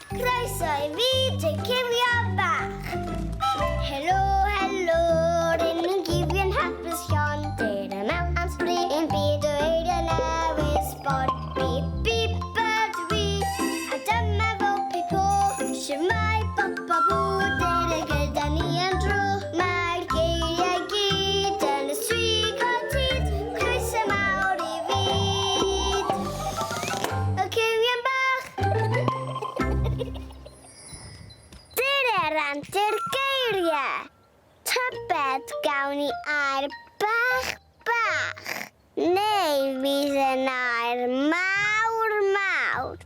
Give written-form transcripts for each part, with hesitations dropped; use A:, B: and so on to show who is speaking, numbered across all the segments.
A: Croeso i fyd y cywion bach. Helo, helo, rŷn ni'n gywion hapus iawn. Dere mewn am sbri i'n byd o eiriau newydd sbon. Bip, bip ydw i, a dyma fo Pipo. Shwmae bop a bw, dere gyda ni am dro. Mae'r geiriau gyd yn y swigod hud. Croeso mawr i fyd y cywion bach. Dyna'r antur geiriau. Tybed gawn ni air bach bach, neu fydd yn air mawr mawr.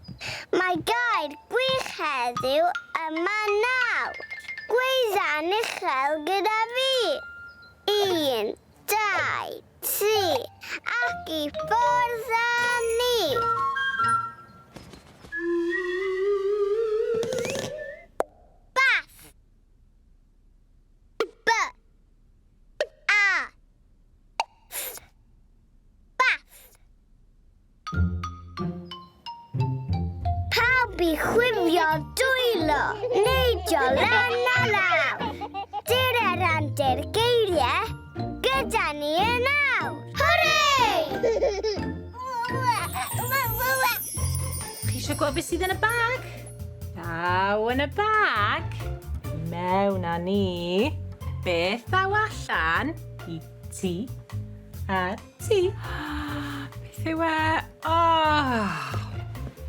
A: Mae gair gwych heddiw yma nawr. Gweidda'n uchel gyda fi. Un, dau, tri, ac i ffwrdd â ni! Bath. B. A. Th. Bath. Pawb i chwifio dwylo, neidio lan a lawr. Dyna randir geiriau, gyda ni yn awr. Hwrê!
B: Chi eisiau gweld beth sydd yn y bag? Ddaw yn y bag. Mewn â ni. Beth ddaw allan i ti a Ti. Beth yw e? Oh.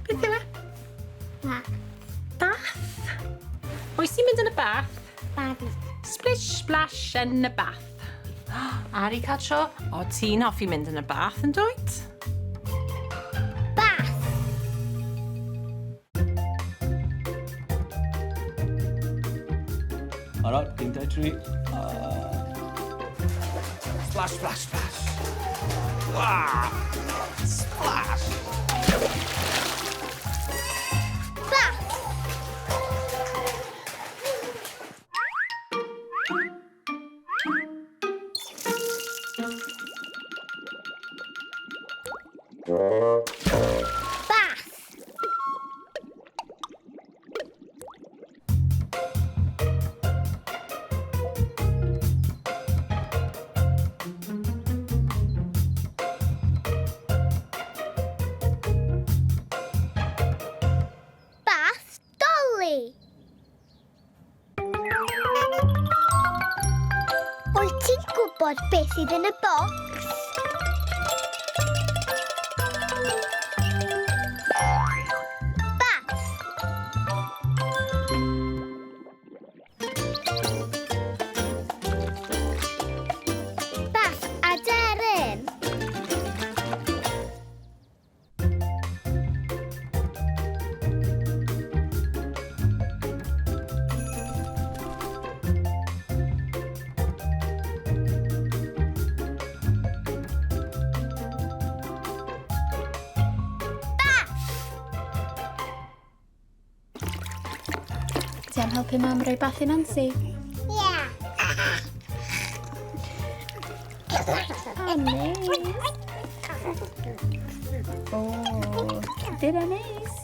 B: Beth yw e?
A: Bath.
B: Bath? Pwy sy'n mynd yn y bath?
A: Babi.
B: Splish splash yn y bath. Ari cael tro? O, ti'n hoffi mynd yn y bath yn dwyt?
A: Bath.
C: Alright, 1, 2, 3. Splash, splash, splash. Wah! Splash!
A: Bath. Bath. Bath Dolly. Wyt ti'n gwybod beth sydd yn y bocs? Bath. Bath aderyn.
D: Ti am helpu mam roi bath i Nancy?
A: Ie.
D: O, neis. O, dyna neis.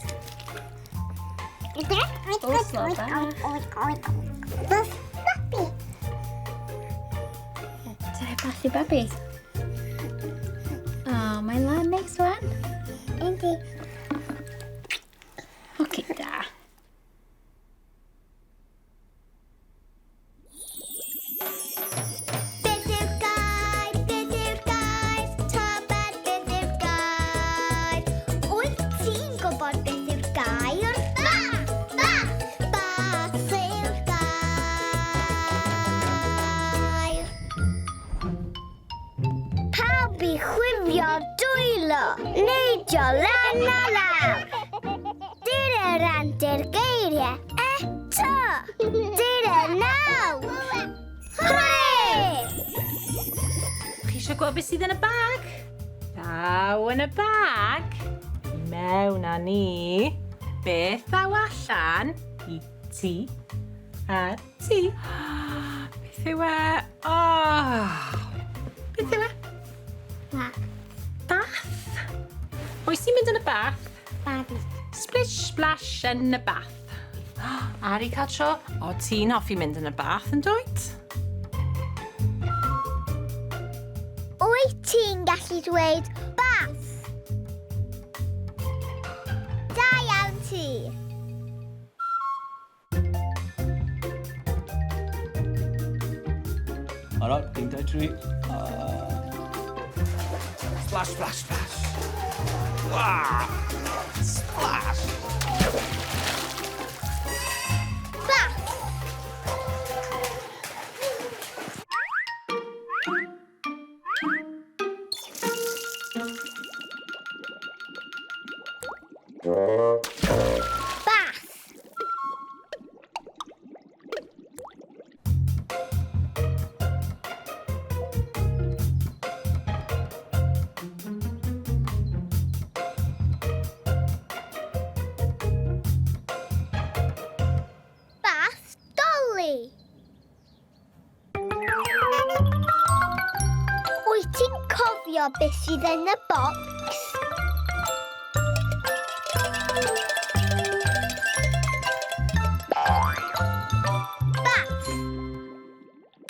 D: O, slo bach.
A: Bath babi.
D: Ti'n rhoi bath i babi? O, mae'n lan neis wan.
A: Yndi.
D: Oce, da.
A: Beth yw'r gair? Beth yw'r gair? Tybed beth yw'r gair? Wyt ti'n gwybod beth yw'r gair? Bath! Bath! Bath yw'r gair. Pawb i chwifio dwylo, neidio lan a lawr. Dyna randir geiriau eto. Dyna nawr. Hwrê!
B: Chi eisiau gweld beth sydd yn y bag? Ddaw yn y bag. Mewn â ni. Beth ddaw allan i ti a ti? Beth yw e? Oh. Beth yw e?
A: Bath.
B: Bath? Pwy sy'n mynd yn y bath?
A: Babi.
B: Splish splash yn y bath. Ari cael tro? O, ti'n hoffi mynd yn y bath yn dwyt?
A: Wyt ti'n gallu dweud bath? Da iawn ti.
C: Alright, 1, 2, 3. Splash, splash, splash. Wow! Splash!
A: Bath. Bath. Bath dolly. Wyt ti'n cofio beth sydd yn y bocs? Bath.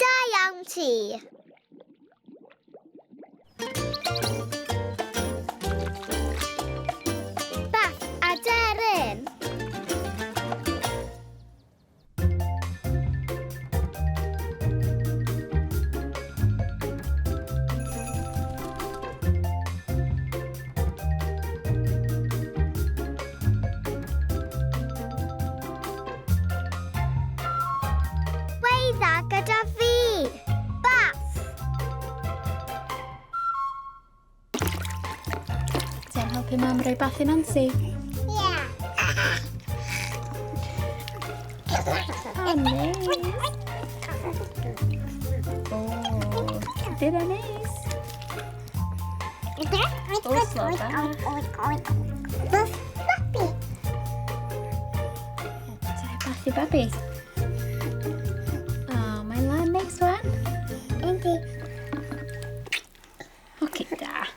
A: Da iawn ti. Bath aderyn. Gweidda gyda fi. Bath.
D: Ti am helpu mam roi bath i Nancy?
A: Yeah.
D: O, neis. O, dyna neis. Oslo bach.
A: Bath babi.
D: Ti rhoi bath i babi? O, mae'n lan neis wan.
A: Yndi.
D: Oce, da.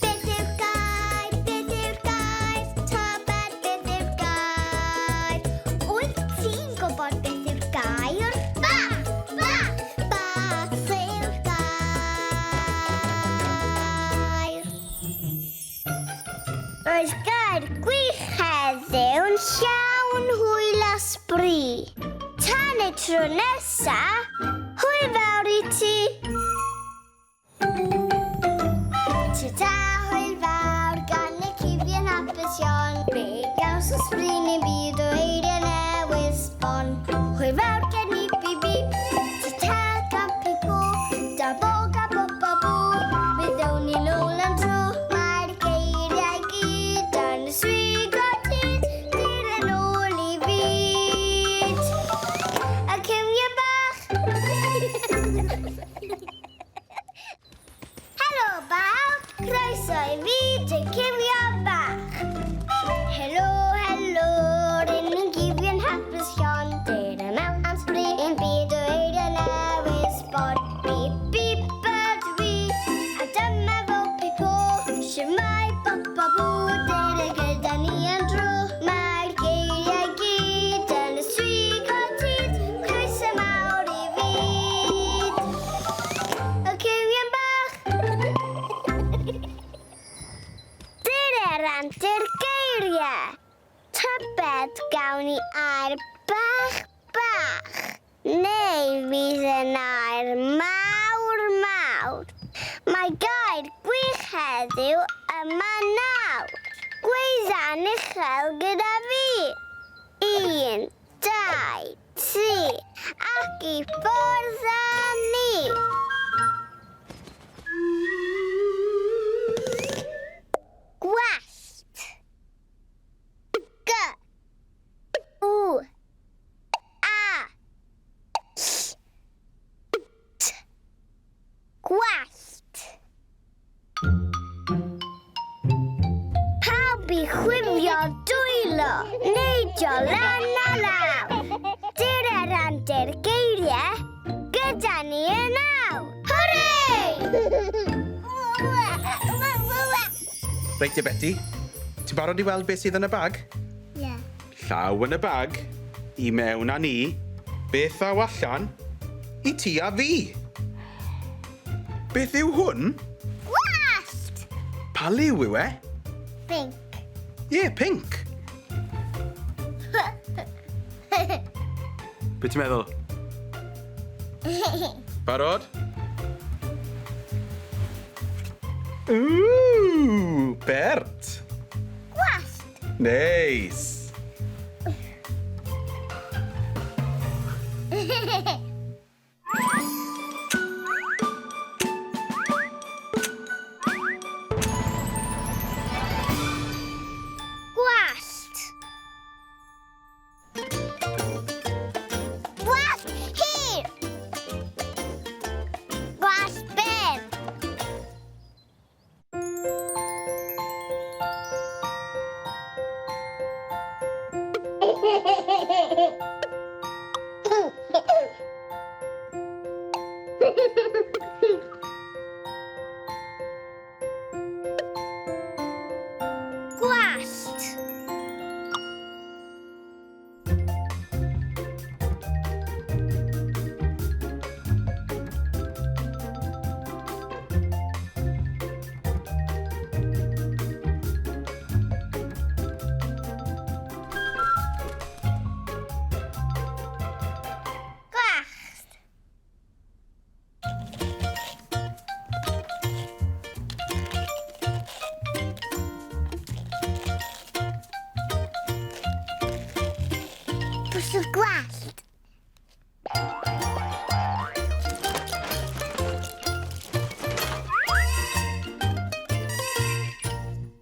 A: Beth yw'r gair? Beth yw'r gair? Tybed beth yw'r gair? Wyt ti'n gwybod beth yw'r gair? Bath! Bath! Bath yw'r gair. Roedd gair gwych heddiw'n llawn hwyl a sbri. Tan y tro nesa, hwyl fawr i ti. Ta-ta, hwyl fawr gan y cyfion hapusion. Fe gaws o sbri ni'n byd o eiriau newydd sbon. Hwyl fawr gen i bi bi. Ta-ta gan pi-pw. Da bo ga bo ba bw. Mi ddown ni nôl am tro. Mae'r geiriau gyd yn y swigo tyd. Dyr yn ôl i fyd. Y cywion bach. Helo bawb, croeso i fi, y cywion bach. Helo, helo, ryn ni'n gyfion hapus iawn. Dyr yma am sbri ein byd o eiriau newydd sbon. Bip, bip, ydw i, a dyma fo pi-po. Shwmae, bop, ba, bw, dyr y gyda ni am dro. Mae'r geiriau gyd yn y swigo tyd. Croeso mawr i fyd. Y cywion bach. Dyr yr antur geiriau. Tybed gawn ni air bach bach. Neu fydd yn air mawr mawr. Mae gair gwych heddiw yma nawr. Gweidda'n uchel gyda fi. 1, 2, 3, ac i ffwrdd â ni. Gwallt. G. W. A. Ll. T. Gwallt. Pawb i chwifio dwylo, neidio lan a lawr. Dyr yr antur geiriau, gyda ni yn awr. Hwrê!
E: Reit te Betty, ti'n barod i weld beth sydd yn y bag?
A: Ie. Yeah.
E: Llaw yn y bag, i mewn â ni, beth aw allan, i ti a fi. Beth yw hwn?
A: Gwallt!
E: Pa liw yw e?
A: Pink.
E: Ie, yeah, pink. Be ti'n meddwl? Barod? Ooh, Bert!
A: Gwallt!
E: Neis!
A: Gwallt! Gwallt hir! Gwallt byr! Gwallt! Gwallt! Brwsio'r gwallt.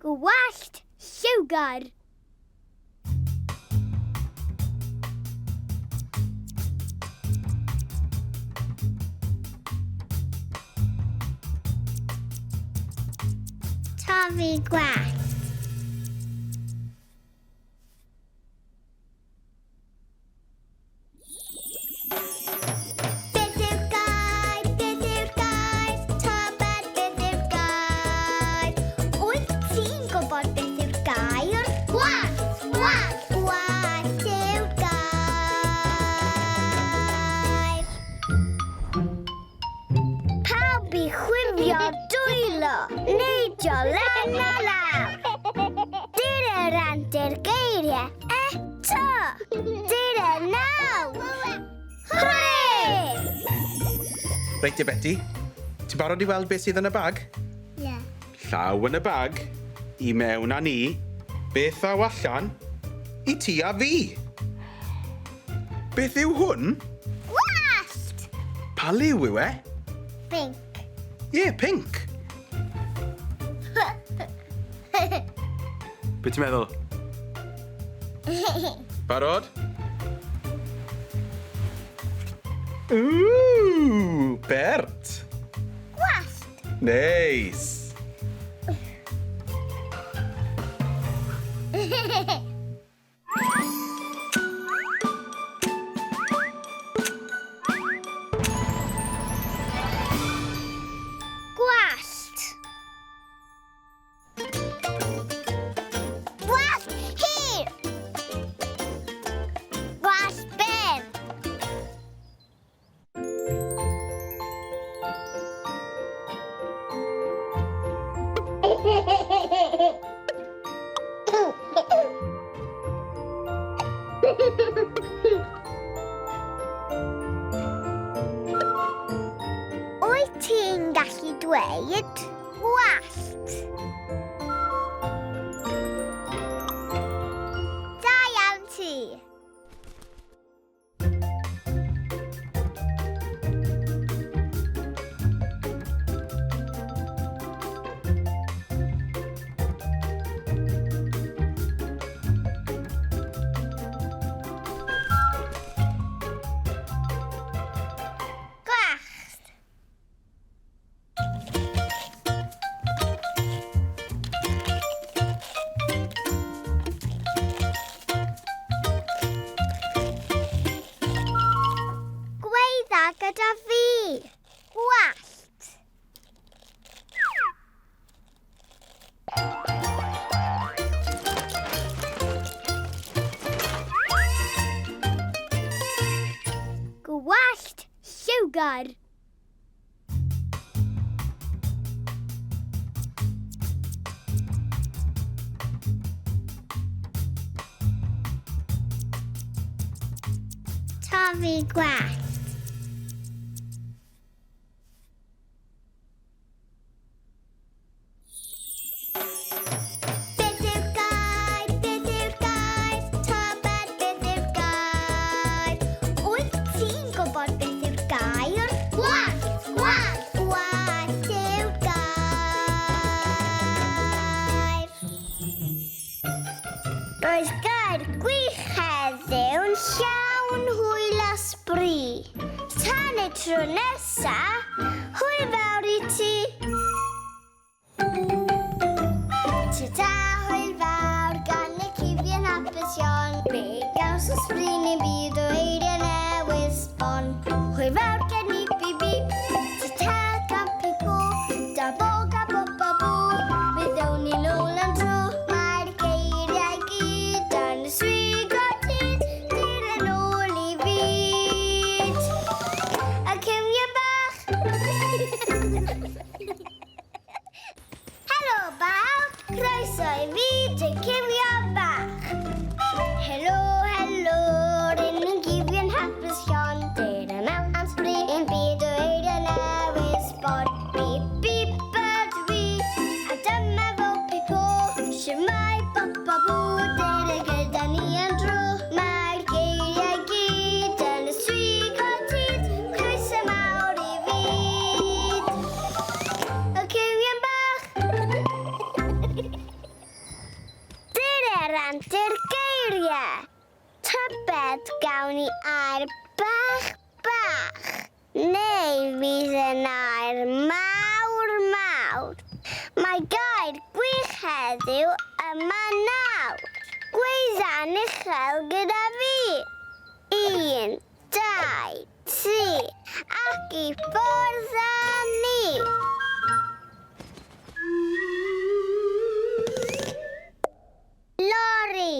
A: Gwallt lliwgar. Torri gwallt. Beth yw'r gair? Beth yw'r gair? Tybed beth yw'r gair? Wyt ti'n gwybod beth yw'r gair? Gwallt! Gwallt! Gwallt yw'r gair. Pawb i chwifio dwylo, neidio lan a lawr. Dyna rant i'r geiriau eto. Dyna naw. Hwrê!
E: Reit te Betty, ti'n barod i weld beth sydd yn y bag?
A: Ie. Yeah.
E: Llaw yn y bag, i mewn â ni, beth aw allan, i ti a fi. Beth yw hwn?
A: Gwallt!
E: Pa liw yw e?
A: Pink.
E: Ie, yeah, pink. Be ti'n meddwl? Barod? Ooh, Bert!
A: Gwallt!
E: Neis!
A: Gwallt! Gwallt hir! Gwallt byr! Wyt ti'n gallu dweud gwallt? Da iawn ti! Gwallt! gair. Torri gwallt. Beth yw'r gair? Beth yw'r gair? Tybed beth yw'r gair? Wyt ti'n gwybod beth yw'r gair? Gwallt! Gwallt! Gwallt yw'r gair. Roedd gair gwych heddiw'n llawn hwyl a sbri. Tan y tro nesa, hwyl fawr i ti! Ta-ta, hwyl fawr gan y cyfion hapus iawn. Fe gaws y sbri neu'n byd o eiriau newydd sbon. Hwyl fawr gen i bi bi, ta-ta gan pi-pw, da bo ga bo ba bw. Mi ddown ni nôl am dro, mae'r geiriau gyd yn y swigo tyd, dyr yn ôl i fyd. Y cywion bach! Helo bawb, croeso i fyd y cywion bach. Helo, helo, rŷn ni'n gyfion hapus iawn. Dyr yma am sbri ein byd o eiriau newydd sbon. Bip, bip, ydw i, a dyma fo pi-po. Shwmae, bop, ba, bw, dere gyda ni am dro. Mae'r geiriau gyd yn y swigo tyd, croeso mawr i fyd. Y cywion bach! Dyre'r antur geiriau. Tybed gawn ni air bach bach, neu fydd yn air mawr mawr. Mae gair gwych heddiw yma nawr. Gweidda'n uchel gyda fi. 1, 2, 3, ac i ffwrdd â ni! Lori.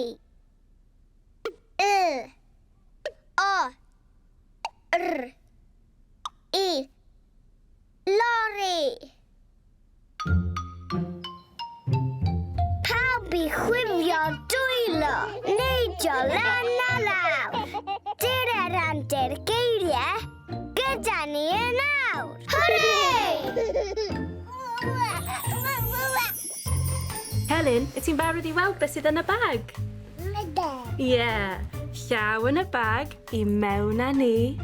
A: L. O. R. I. Lori. Pawb i chwifio dwylo, neidio lan a lawr. Dyr antur geiriau, gyda ni yn awr. Hwrê!
B: Helen, wyt ti'n barod i weld beth sydd yn y bag?
A: Ydw.
B: Ie. Yeah. Llaw yn y bag i mewn â ni.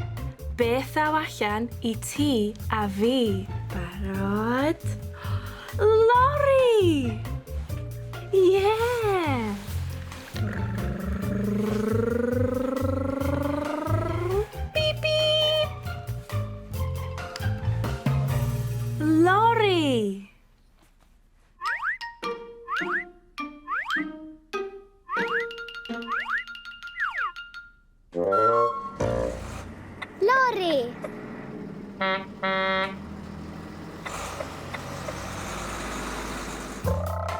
B: Beth ddaw allan i ti a fi? Barod? Lori! Ie! Yeah. Beep, beep! Lori!
A: Lori. Lori!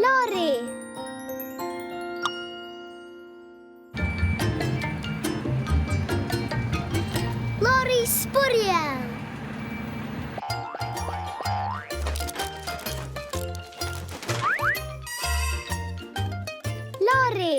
A: Lori! Lori sbwriel! Lori!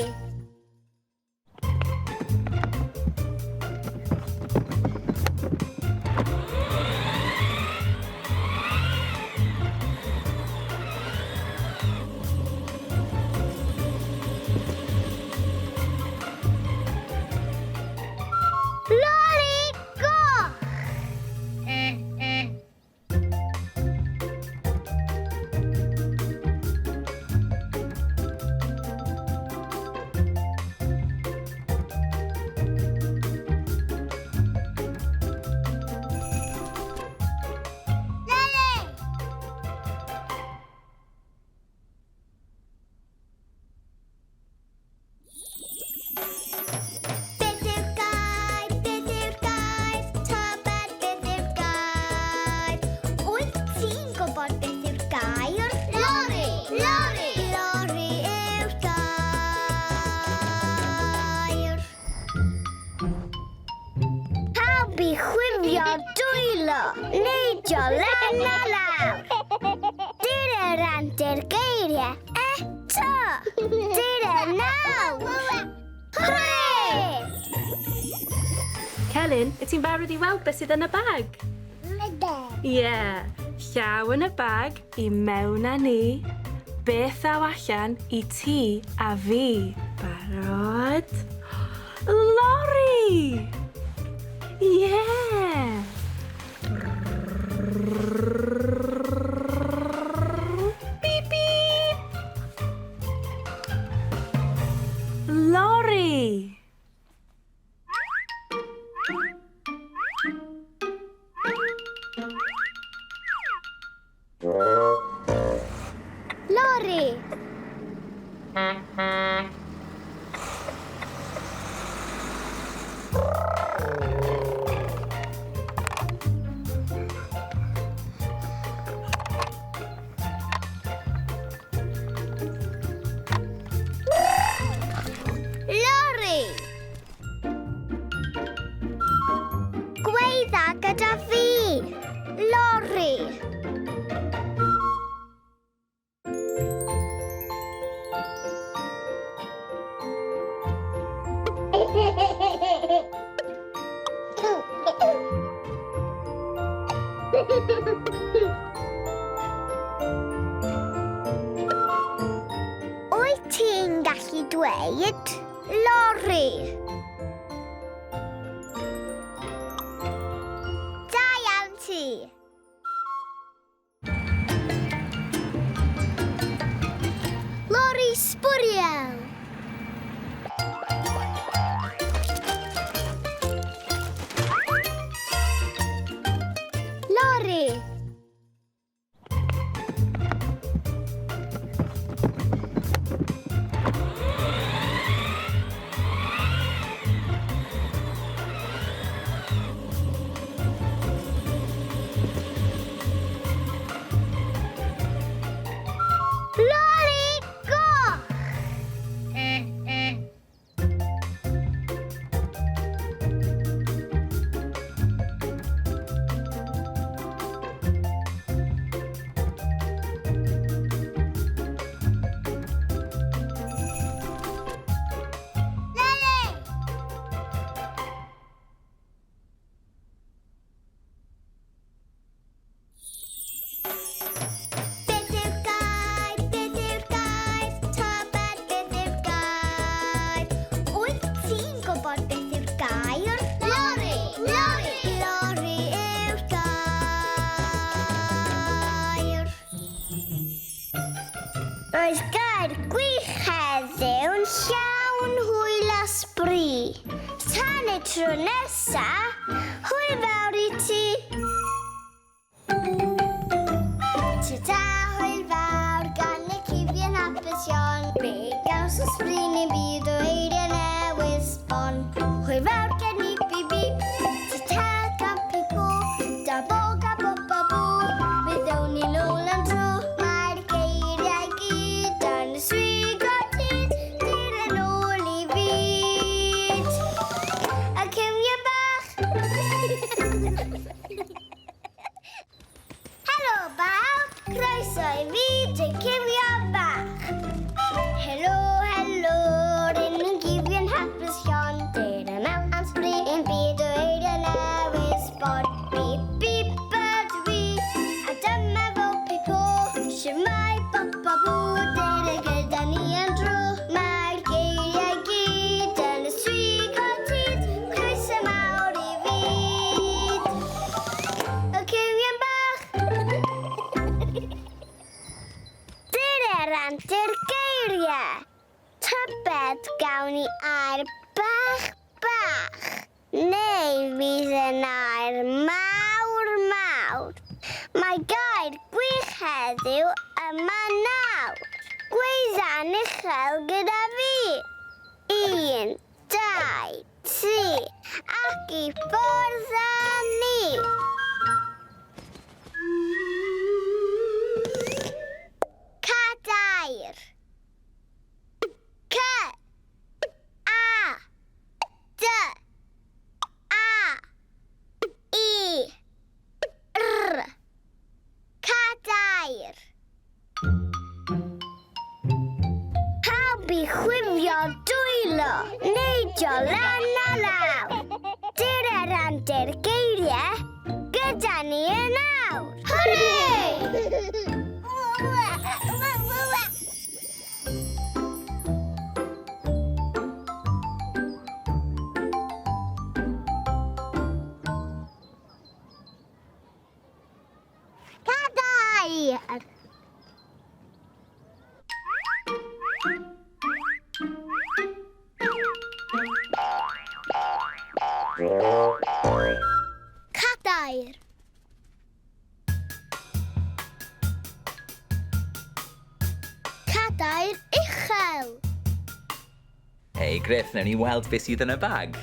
A: chwifio dwylo, neidio lan a lawr. Dyr yr antur geiriau eto. Dyr y nawr. Hwre!
B: Celyn, wyt ti'n barod i weld beth sydd yn y bag?
A: Ydw.
B: Ie. Yeah. Llaw yn y bag, i mewn â ni. Beth aw allan i ti a fi. Barod? Lori! Ie! Yeah. Beep, beep! Lori!
A: Lori! Lori! Gweidda gyda fi! Lori! Wyt ti'n gallu dweud lori? Da iawn ti! Lori sbwriel! Lori! Lori goch! Lori! Beth yw'r gair? Beth yw'r gair? Tybed beth yw'r gair? Wyt ti'n gwybod beth yw'r gair? Lori! Lori! Lori yw'r gair. Roedd gair gwych heddiw'n llawn hwyl a sbri. Tan y tro nesa, hwyl fawr i ti. Ta-ta, hwyl fawr gan y cyfion hapus iawn. Fe gawson sbri neu'n byd o eiriau newydd sbon. Hwyl fawr gen i bi bi. Ta-ta gan pi-pw. Da bo ga bo ba bw. Fe ddown ni nôl am dro. Mae'r geiriau gyd yn y swigo hyd. Dyr yn ôl i fyd. Y cywion bach. Helo bawb, croeso i fi, dy cywion bach. Helo, helo, ryn ni'n gyfion hapus iawn. Dyr yma am sbri yn byd o eiriau newydd sbon. Bip, bip, ydw i, a dyma fo pi-po. Shwmae, bop, ba, bw, dyr y gyda ni am dro. Mae'r geiriau gyd yn y swigo tyd. Croeso mawr i fyd. Y cywion bach. Dyr yr antur geiriau. Tybed gawn ni air bach bach. Neu fydd yn air mawr mawr. Mae gair gwych heddiw yma nawr. Gweidda'n uchel gyda fi. 1, 2, 3, ac i ffwrdd â ni. Cadair. C. A. D. A. dwylo, neidio lan a lawr. Dyr yr antur geiriau, gyda ni yn awr. Hwrê! Cadair! Cadair. Cadair uchel.
C: Hei Griff, newn ni weld beth sydd yn y bag.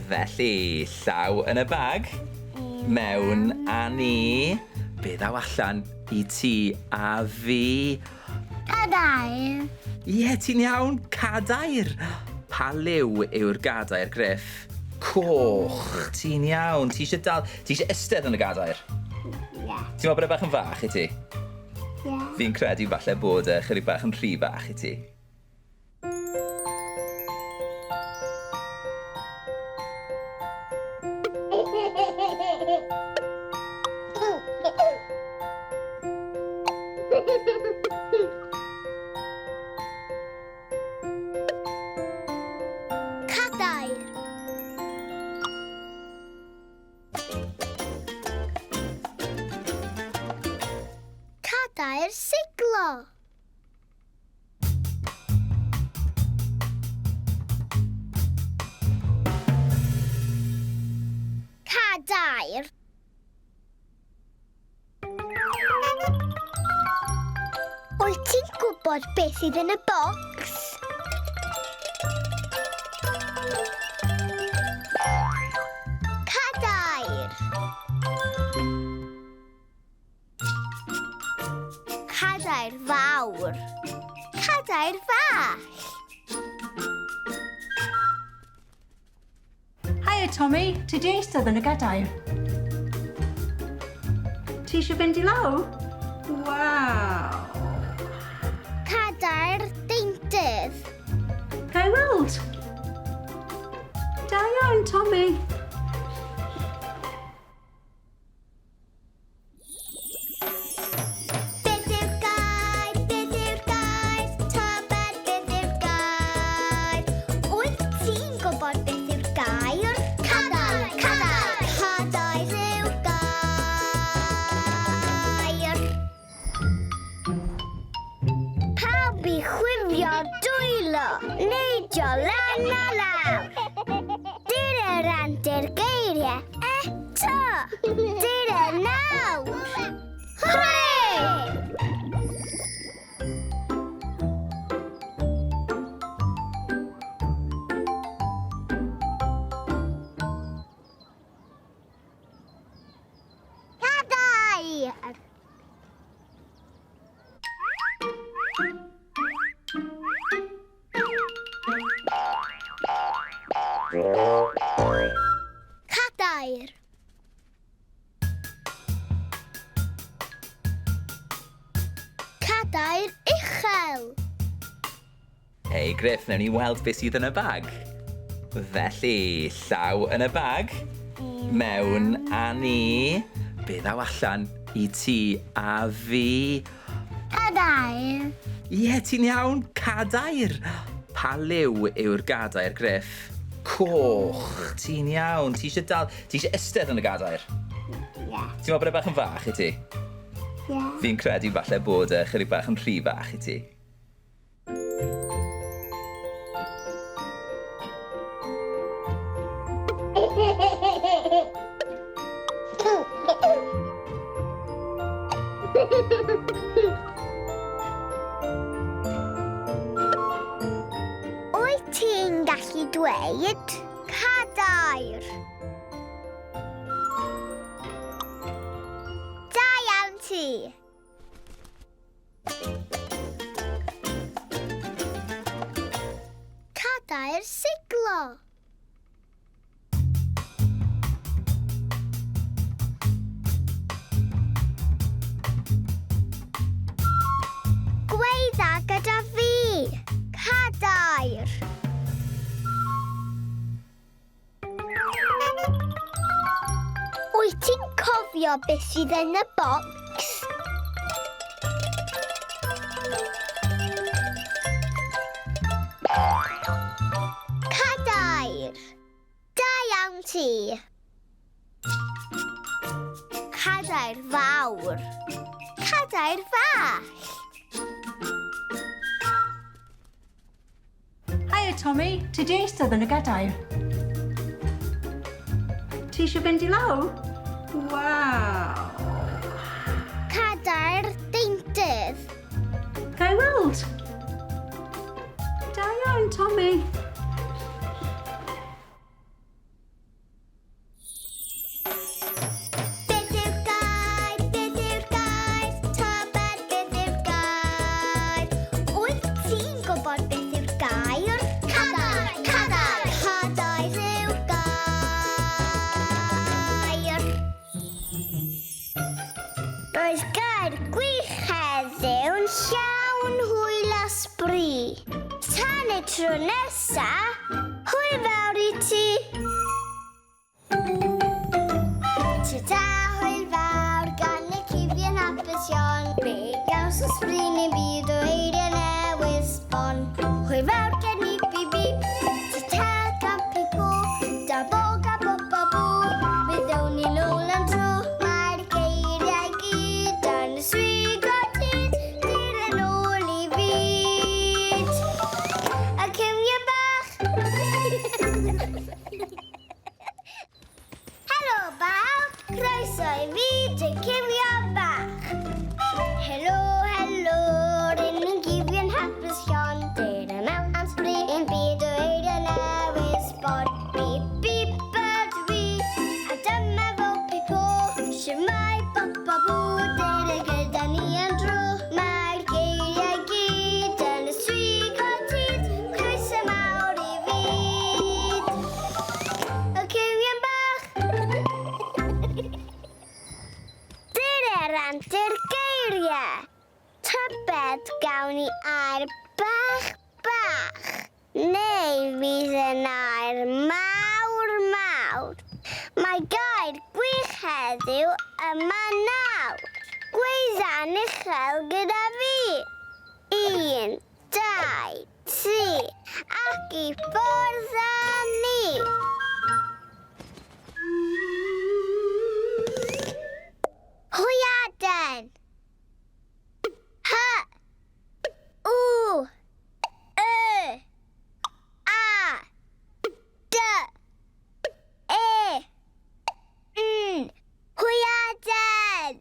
C: Felly, llaw yn y bag, mewn a ni. Be ddaw allan i ti a fi?
A: Cadair.
C: Ie, ti'n iawn, cadair. Pa liw yw'r gadair, Griff? Coch. Ti'n iawn. Ti eisiau dal... Ti eisiau eistedd yn y gadair?
A: Ie.
C: Ti'n meddwl bod e bach yn fach i ti?
A: Ie.
C: Fi'n credu falle bod e chydig bach yn rhy fach i ti.
A: Cadair. Cadair siglo. Cadair. Wyt ti'n gwybod beth sydd yn y bocs? Cadair. Cadair fawr. Cadair fach.
B: Hiya, Tommy. Ti di eistedd yn y gadair? Ti eisiau fynd i lawr? Waw!
A: Cadair deintydd.
B: Ga i weld? Da iawn, Tommy.
A: Beth yw'r gair? Beth yw'r gair? Tybed beth yw'r gair? Wyt ti'n gwybod beth yw'r gair? Cadair! Cadair! Cadair yw'r gair. Pawb i chwifio dwylo, neidio lan a lawr. Dyr yr antur geiriau eto. Dyr y nawr. Hwrê! Cadair! Cadair. Cadair uchel.
C: Hei Griff, newn ni weld beth sydd yn y bag. Felly, llaw yn y bag, mewn a ni. Be ddaw allan i ti a fi?
A: Cadair.
C: Ie, ti'n iawn, cadair. Pa liw yw'r gadair, Griff? Coch. Ti'n iawn. Ti eisiau dal... Ti eisiau eistedd yn y gadair?
A: Ie.
C: Ti'n meddwl bod e bach yn fach i ti?
A: Ie.
C: Fi'n credu falle bod e chydig bach yn rhy fach i ti.
A: Wyt ti'n gallu dweud cadair? Da iawn ti! Cadair siglo. Gweidda gyda fi. Cadair. cofio beth sydd yn y bocs? Cadair. Da iawn ti. Cadair fawr. Cadair fach.
F: Hiya, Tommy. Ti di eistedd yn y gadair? Ti eisiau fynd i lawr? Waw!
A: Cadair deintydd.
F: Ga i weld? Da iawn, Tommy.
A: Beth yw'r gair? Beth yw'r gair? Tybed beth yw'r gair? Wyt ti'n gwybod beth yw'r gair? Cadair! Cadair! Cadair yw'r gair. Roedd gair gwych heddiw'n llawn hwyl a sbri. Tan y tro nesa, hwyl fawr i ti. Ta-ta, hwyl fawr gan y cyfion hapus iawn. Fe gaws y sbri ni'n byd o eiriau newydd sbon. Hwyl fawr gen i bi bi. Ta-ta gan pi po. Da bo ga bo ba bo. Mi ddown ni nôl am tro. Mae'r geiriau gyd yn y swigo tyd. Dyr yn ôl i fyd. Y cywion bach. Helo bawb, croeso i fi, dy cywion bach. Helo, helo, ryn ni'n gyfion hapus iawn. Dyr yma am sbri ein byd o eiriau newydd sbon. Bip, bip, ydw i, a dyma fo pi po. Shwmae, bop, bop, bw, dyr y gyda ni am dro. Mae'r geiriau gyd yn y swigo tyd. Croeso mawr i fyd. Y cywion bach. Dyr yr antur geiriau. Tybed gawn ni air bach bach. Neu fydd yn air mawr mawr. Mae gair gwych heddiw yma nawr. Gweidda'n uchel gyda fi. 1, 2, 3, ac i ffwrdd â ni. Hwyaden. H. U. Y. A. D. E. N. Hwyaden.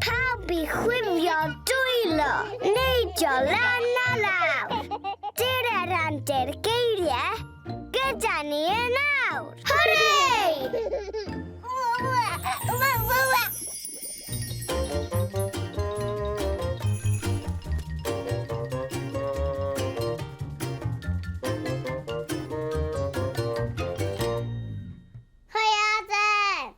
A: Pawb i chwifio dwylo, neidio lan a lawr. Dyr yr antur geiriau, gyda ni yn awr. Hwrê! Hwyaden!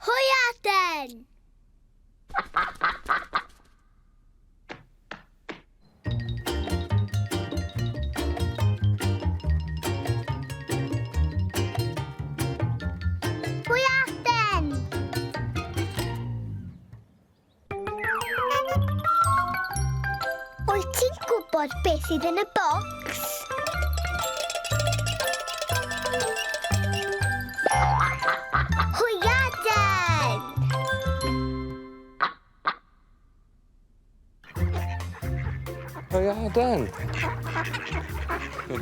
A: Hwyaden! Hwyaden! Wyt ti'n gwybod beth sydd yn y bocs? Hwyaden!
G: Hwyaden!
D: 1,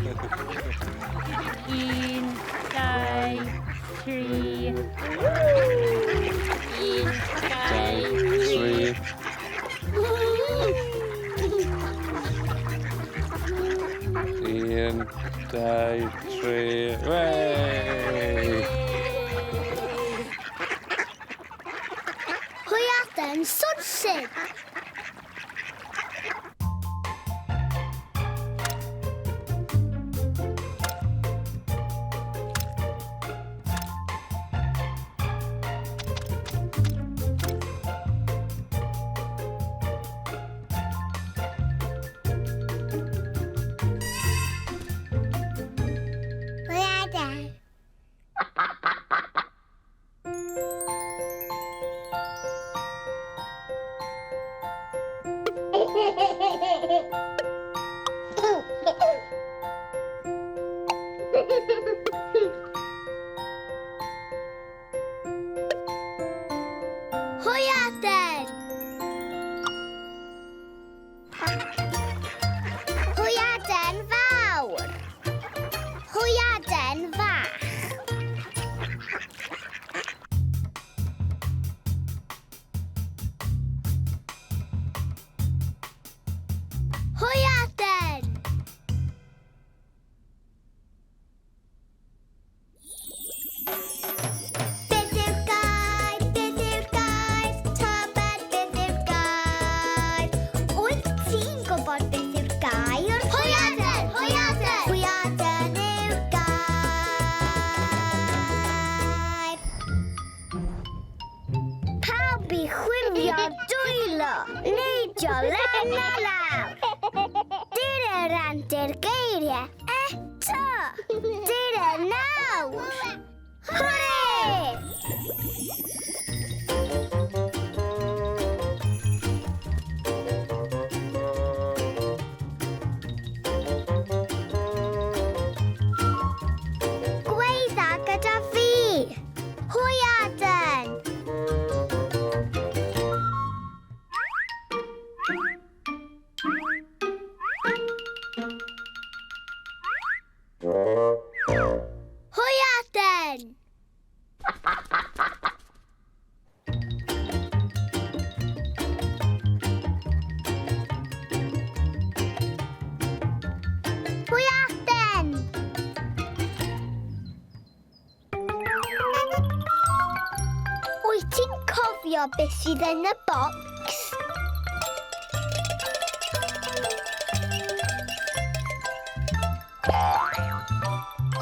D: 2, 3. 1, 2,
G: 3. 1, 2, 3. Wey!
A: Hwyaden swnllyd! helpu chwifio dwylo, neidio lan a lawr. Dyr antur geiriau eto. Dyr nawr. Hwrê! Gweidda gyda fi. Hwyaden. Hwyaden. Hwyaden. Wyt ti'n cofio beth sydd yn y bocs?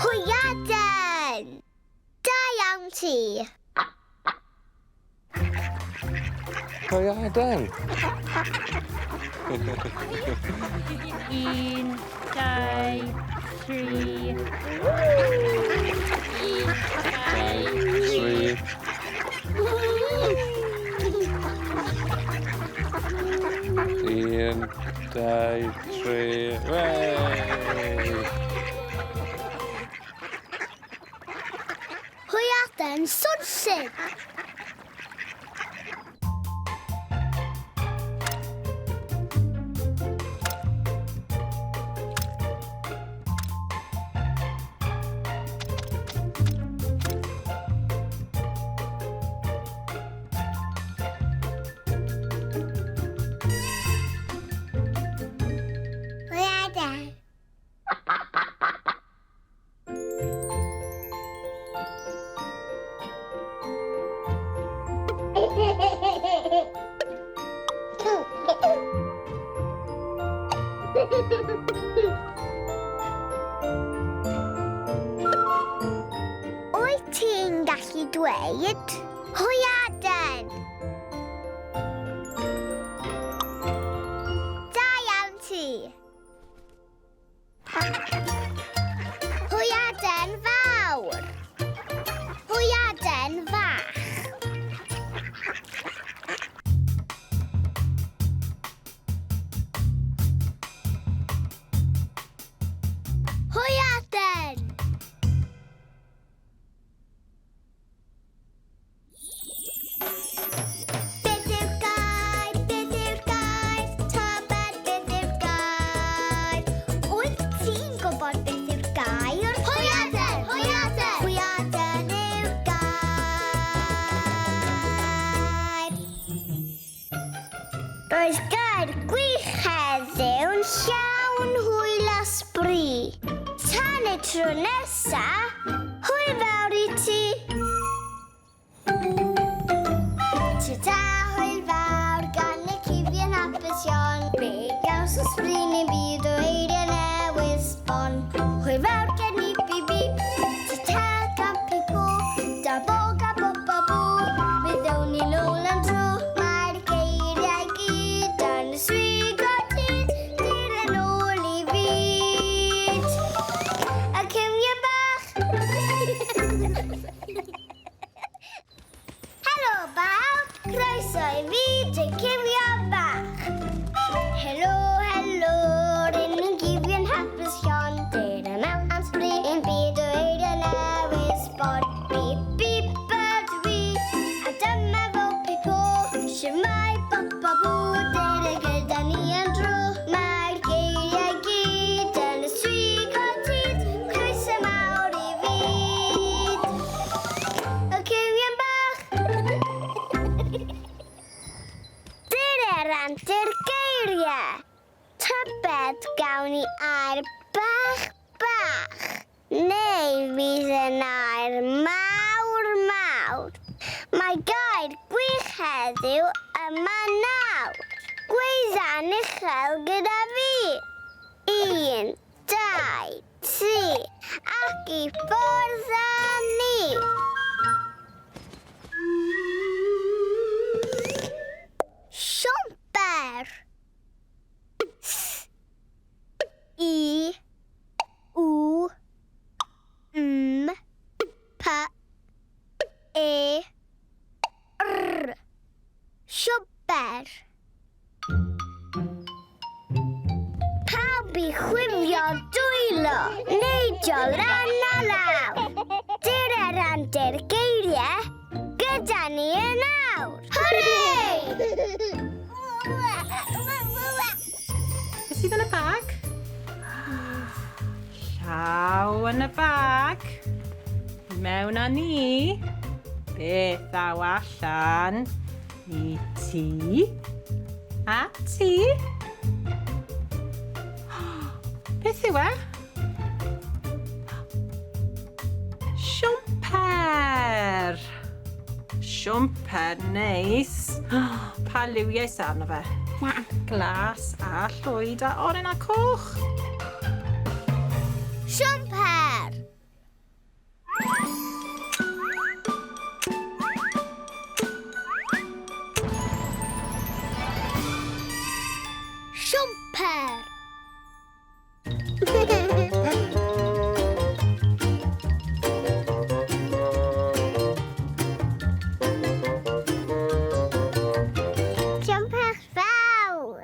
A: Hwyaden! Da iawn ti!
G: Hwyaden.
D: 1, 2, 3. 1, 2,
G: 3. 1, 2, 3. Wey!
A: Hwyaden swnllyd! Hwyaden. Wyt ti'n gallu dweud hwyaden? Da iawn ti. Hwyaden fawr. Hwyaden fach. Hwyaden! Beth yw'r gair? Beth yw'r gair? Tybed beth yw'r gair? Wyt ti'n gwybod beth yw'r gair? Hwyaden! Hwyaden! Hwyaden yw'r gair. Roedd gair gwych heddiw'n llawn hwyl a sbri. Tan y tro nesa, hwyl fawr i ti. Ta-ta, hwyl fawr gan y cywion hapus iawn. Fe gawson sbri neu'n byd o eiriau newydd sbon. Hwyl fawr gen i bi bi. Ta-ta gan pi-pw. Da bo ga bo ba bw. Mi ddown ni nôl am dro. Mae'r geiriau gyd yn y swigod hyd. Dyr yn ôl i fyd. Y cywion bach. Helo bawb, croeso i fyd y cywion bach. Helo, helo, ryn ni'n gywion hapus iawn. Dyr mewn am sbri un byd o eiriau newydd sbon. Bip, bip, ydw i, a dyma fo pi-pw. Shwmae, bop, bop, bw, dyr gyda ni am dro. Mae'r geiriau gyd yn y swigod hyd. Croeso mawr i fyd. Y cywion bach. Dyr antur geiriau. Tybed gawn ni air bach bach. Neu fydd yn air mawr mawr. Mae gair gwych heddiw yma nawr. Gweidda'n uchel gyda fi. 1, 2, 3, ac i ffwrdd â ni. i chwifio dwylo, neidio lan a lawr. Dyna randir geiriau gyda ni yn awr. Hwrê!
B: Beth sydd yn y bag? Llaw yn y bag. Mewn â ni. Beth ddaw allan i ti a ti? Beth yw e? Siwmper! Siwmper neis. Pa liwiau sy arno fe? Glas a llwyd a oren a coch.
A: Siwmper! Siwmper! Siwmper fawr!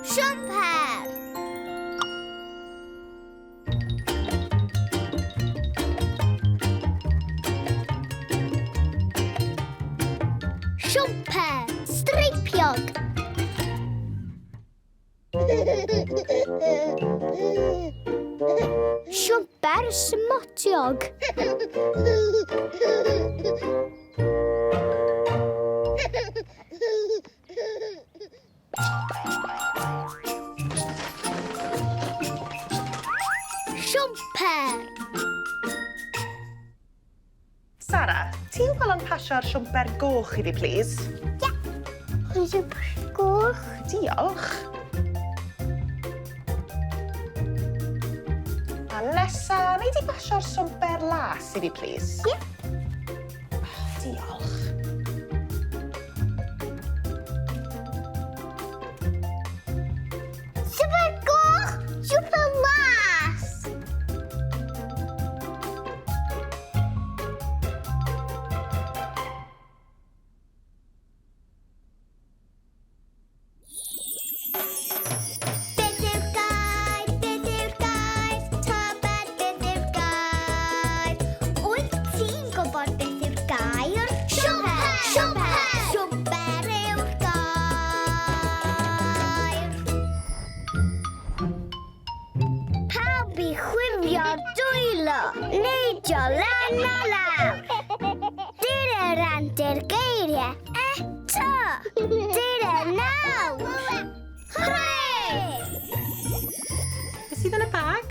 A: Siwmper! Siwmper streipiog! Siwmper smotiog! Siwmper!
H: Sara, ti'n gweld yn pasio'r siwmper goch i fi, plîs?
A: Ie. Siwmper goch.
H: Diolch. A nesa, nei di basio'r siwmper las i fi, plîs?
A: Ie.
H: Oh, diolch.
A: Siwmper goch, siwmper las. Beth yw'r gair? Beth yw'r gair? Tybed beth yw'r gair? Wyt ti'n gwybod beth yw'r gair? Siwmper! Siwmper! Siwmper yw'r gair. Pawb i chwifio dwylo, neidio lan a lawr. Dyna randir geiriau eto. Dyna nawr. Hwrê!
B: Beth sydd yn y bag?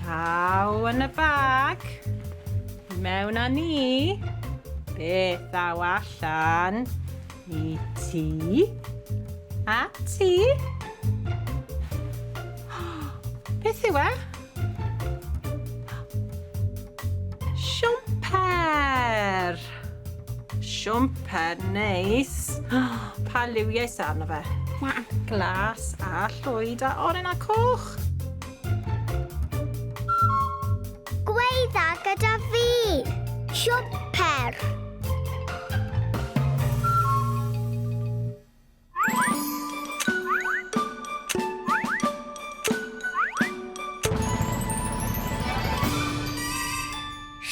B: Llaw yn y bag. Mewn â ni. Beth ddaw allan i ti a ti? Beth yw e? Siwmper! Siwmper neis. Pa liwiau sy arno fe? Glas a llwyd a oren a coch.
A: Gweidda gyda fi. Siwmper.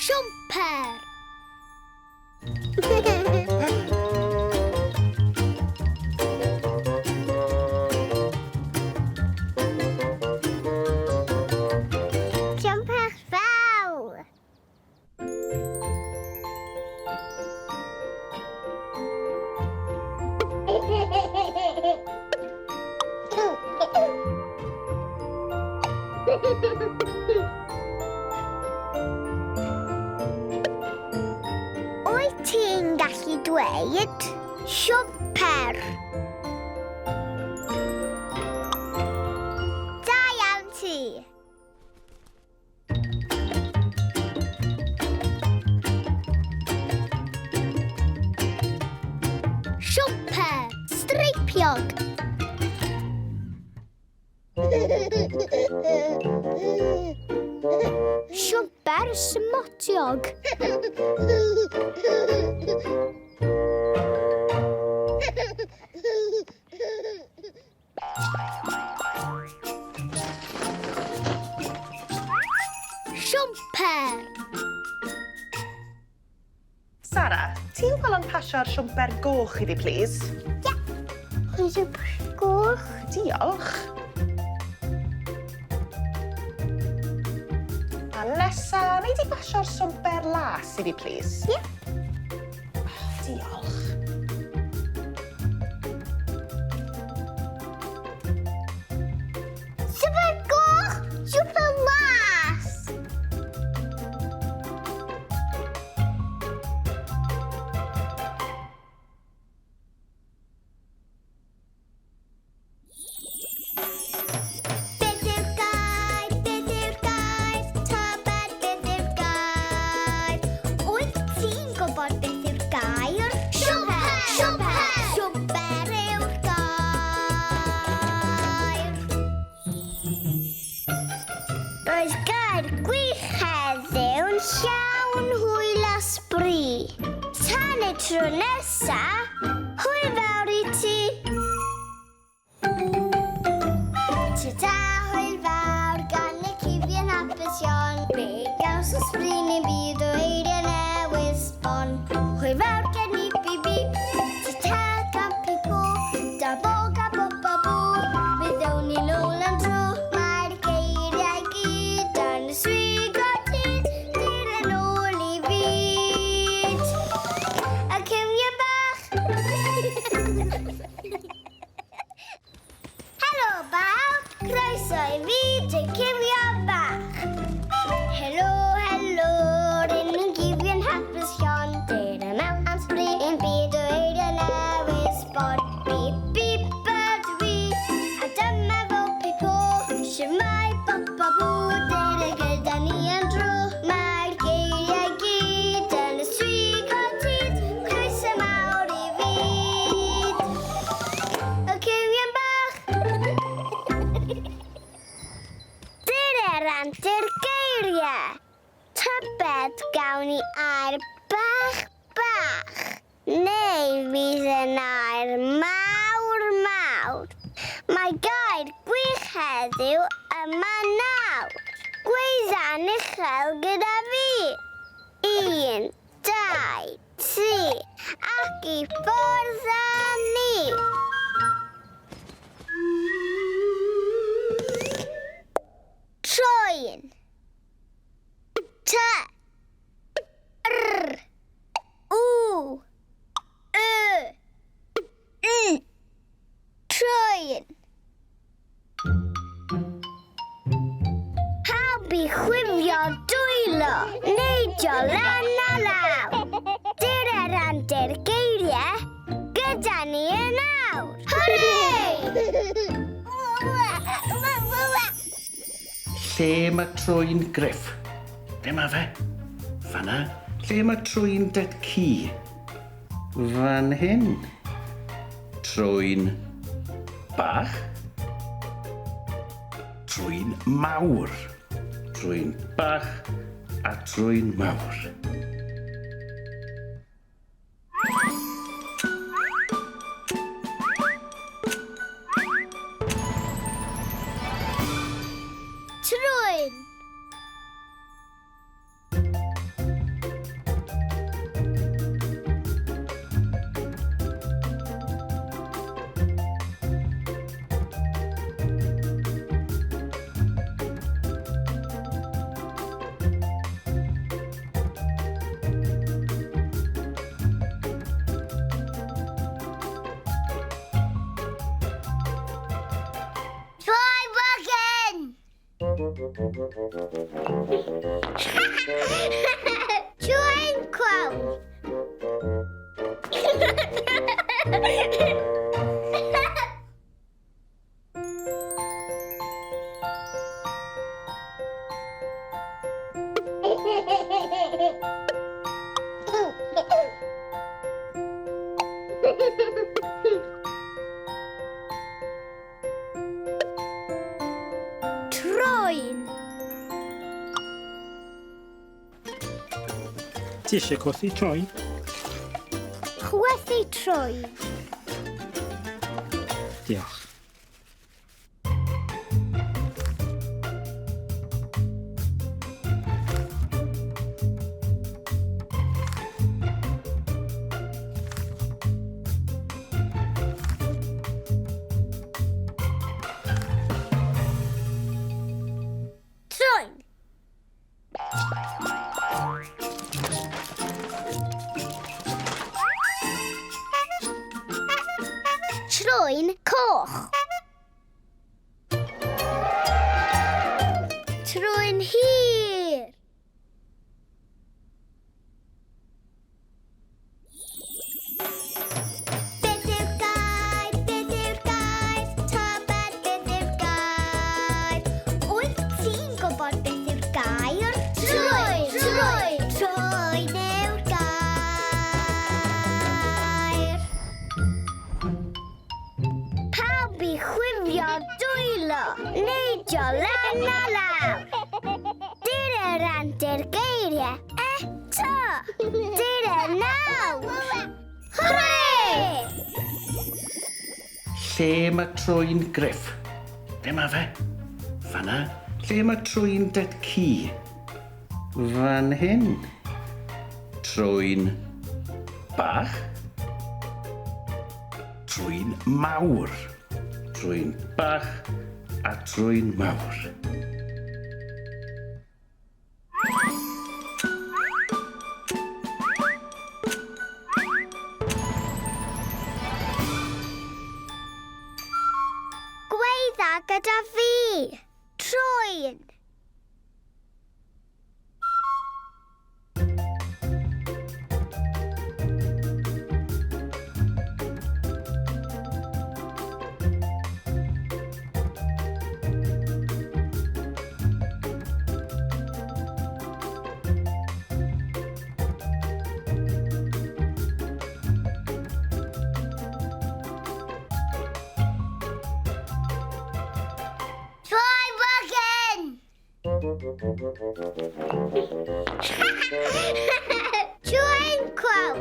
A: Siwmper. Siwmper fawr. Wyt ti'n gallu dweud siwmper? Da iawn ti. Siwmper streipiog. smotiog. Siwmper smotiog. Siwmper.
H: Sara, ti'n gweld yn pasio'r siwmper goch i fi, plîs?
A: Ie. Siwmper goch.
H: Diolch. A nesa, nei di basio'r siwmper las i fi, plîs?
A: Ie.
H: Oh, diolch.
A: Siwmper goch, siwmper las. Beth yw'r gair? Beth yw'r gair? Tybed beth yw'r gair? Wyt ti'n gwybod beth yw'r gair? Siwmper! Siwmper! Siwmper yw'r gair. Roedd gair gwych heddiw'n llawn hwyl a sbri. Tan y tro nesa, hwyl fawr i ti. Ta-ta, hwyl fawr gan y cyfion hapusion. Fe gaws y sbri neu'n byd o eiriau newydd sbon. Hwyl fawr gen i bi bi. Ta-ta gan pi po. Da bo ga bo ba bo. Fe ddown ni nôl am dro. Mae'r geiriau gyd yn y swigo tyd. Dyr yn ôl i fyd. Y cywion bach. Helo bawb, croeso i fi, dy cywion bach. Helo, helo, ryn ni'n gyfion hapus iawn. Dyr yma am sbri yn byd o eiriau newydd sbon. Bip, bip, ydw i, a dyma fo pipo. Shwmae, bop, bop, bw, dyr y gyda ni yn dro. Mae'r geiriau gyd yn y swigo tyd. Croeso mawr i fyd. Y cywion bach. Dyr yr antur geiriau. Tybed gawn ni air bach bach. Neu fydd yn air mawr mawr. Mae gair gwych heddiw yma nawr. Gweidda'n uchel gyda fi. 1, 2, 3, ac i ffwrdd â ni. Trwyn. T. R. U. Y. N. Trwyn. Pawb i chwifio dwylo, neidio lan a lawr. Dyr yr antur geiriau, gyda ni yn awr. Hwrê!
I: Lle mae trwyn Griff? Lle mae fe? Fanna. Lle mae trwyn dy ci? Fan hyn. Trwyn bach. Trwyn mawr. Trwyn bach a trwyn mawr.
A: Trwyn. Trwy bwgyn! Trwyn clown!
J: Ti eisiau chwythu trwyn?
A: Chwythu trwyn.
J: Diolch.
A: Trwyn. Trwyn coch. Trwyn hir. Beth yw'r gair? Beth yw'r gair? Tybed beth yw'r gair? Wyt ti'n gwybod beth yw'r gair? Trwyn! Trwyn! Trwyn yw'r gair. Pawb i chwifio dwylo, neidio lan a lawr. Dyr yr antur geiriau eto. Dyr y nawr. Hwrê!
I: Lle mae trwyn Griff? Ble mae fe? Fanna. Lle mae trwyn dad ci? Fan hyn. Trwyn bach. Trwyn mawr. Trwyn bach a trwyn mawr.
A: Gweidda gyda fi. Trwyn. Trwyn bwgyn! Trwyn clown!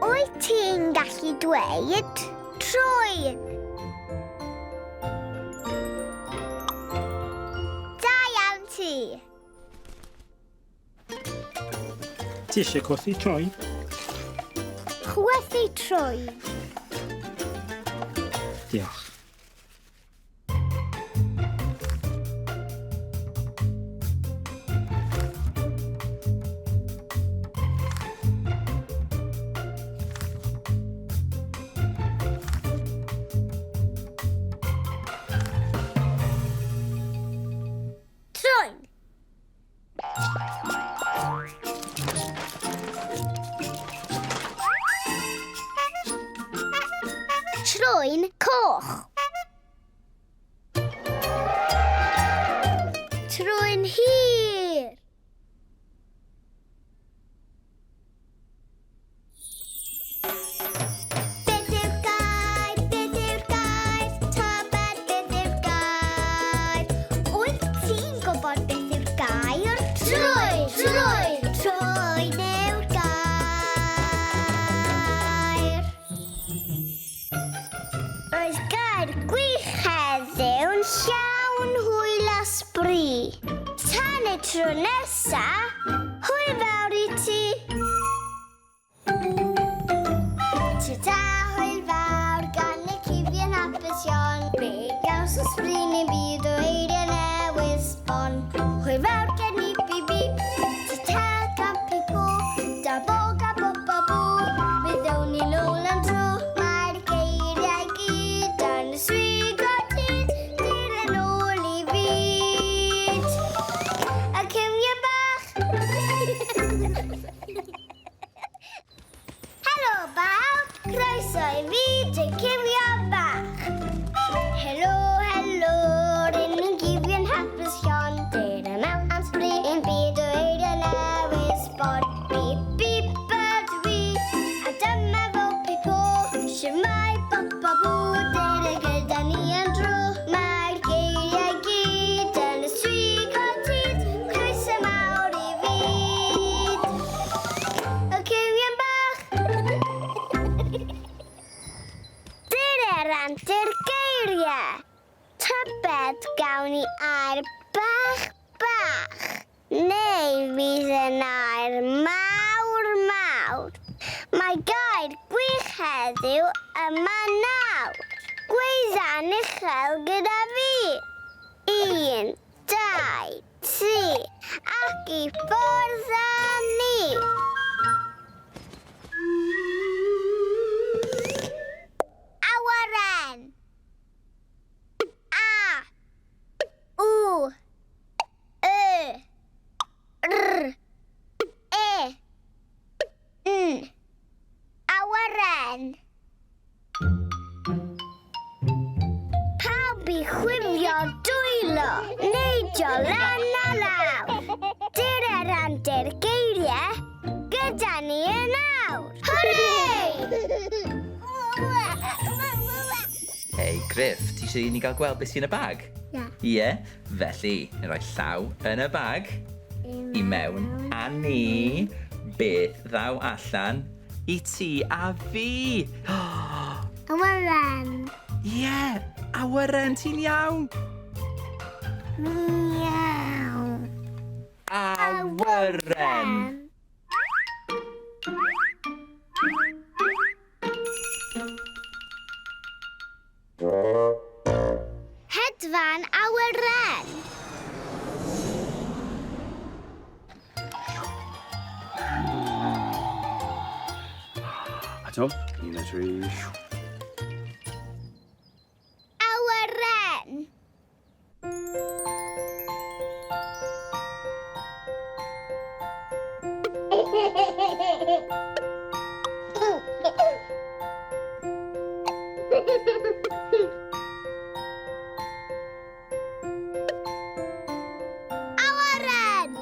A: Wyt ti'n gallu dweud trwyn? Da iawn ti.
J: Ti eisiau chwythu trwyn?
A: Chwythu trwyn.
J: Diolch.
A: Trwyn. Trwyn coch. Trwyn hir. Beth yw'r gair? Beth yw'r gair? Tybed beth yw'r gair? Wyt ti'n gwybod beth yw'r gair? Trwyn! Trwyn! Trwyn yw'r gair. Roedd gair gwych heddiw'n llawn hwyl a sbri. Tan y tro nesa, hwyl fawr i ti. Ta-ta, hwyl fawr gan y cyfion hapus iawn. Be gaws o sbri neu'n byd o eiriau newydd sbon. Hwyl fawr gen i bi bi. Ta-ta gan pi-pw. Da bo ga bo ba bw. Mi ddown ni nôl am dro. Mae'r geiriau gyd yn y swigo tyd. Dyr yn ôl i fyd. Y cywion bach. Helo bawb, croeso i fyd y cywion bach. Helo, Dyr antur geiriau. Tybed gawn ni air bach bach. Neu fydd yn air mawr mawr. Mae gair gwych heddiw yma nawr. Gweidda'n uchel gyda fi. 1, 2, 3, ac i ffwrdd â ni! Awyren! A W Y R E N. Awyren. Pawb i chwifio dwylo, neidio lan a lawr. Dyr yr antur geiriau, gyda ni yn awr. Hwrê!
C: Hei, Griff, ti eisiau i ni gael gweld beth sy'n y bag?
A: Ie.
C: Ie, felly, ni'n rhoi llaw yn y bag, i mewn a ni, beth ddaw allan i ti a fi.
A: Awyren.
C: Ie, awyren, ti'n iawn.
A: Miaw.
C: Awyren.
A: Hedfan awyren.
I: A to, 1, 2, 3.
A: Awyren. Awyren!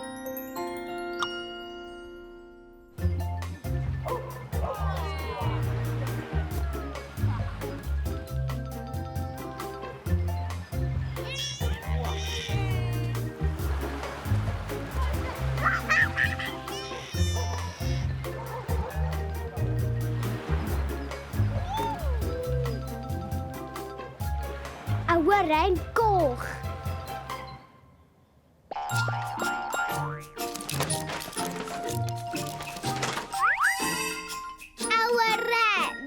A: Awyren goch. Awyren.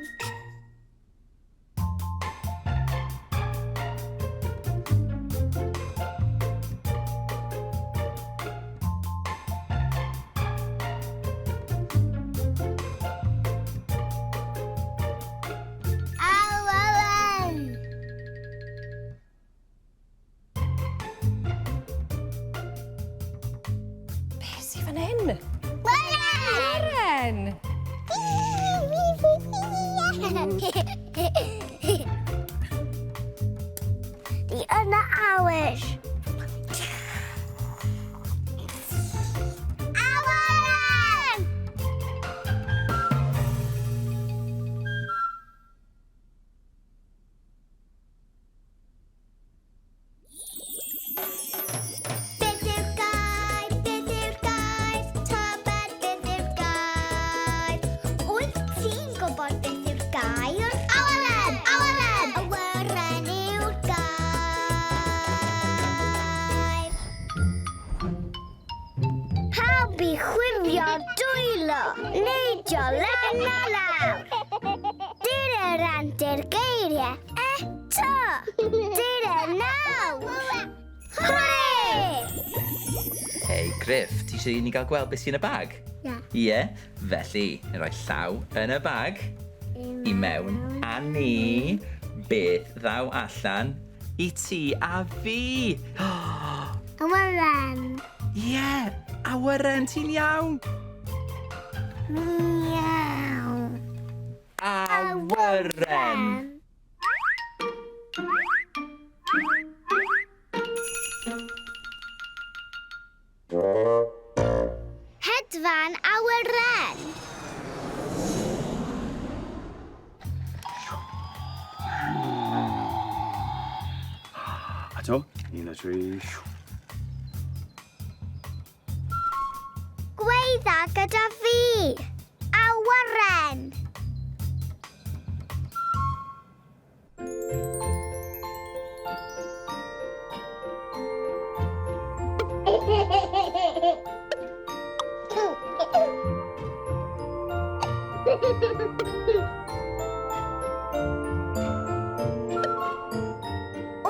A: Awyren.
H: Be sy fan hyn?
A: Awyren!
H: Ren!
A: Di yn y awyr. Awyren! Beth yw'r gair? Beth yw'r gair? Tybed beth yw'r gair? Wyt ti'n gwybod beth yw'r gair? Awyren! Awyren! Awyren yw'r gair. Pawb i chwifio dwylo, neidio lan a lawr. Dyr yr antur geiriau eto. Dyr y nawr. Hwrê!
C: Hei, Griff, ti eisiau i ni gael gweld beth sy'n y bag?
A: Ie.
C: Ie, felly, ni'n rhoi llaw yn y bag, i mewn a ni, beth ddaw allan i ti a fi.
A: Awyren.
C: Ie, awyren, ti'n iawn.
A: Miaw.
C: Awyren.
A: Hedfan awyren.
I: A to, 1, 2, 3.
A: Gweidda gyda fi. Awyren.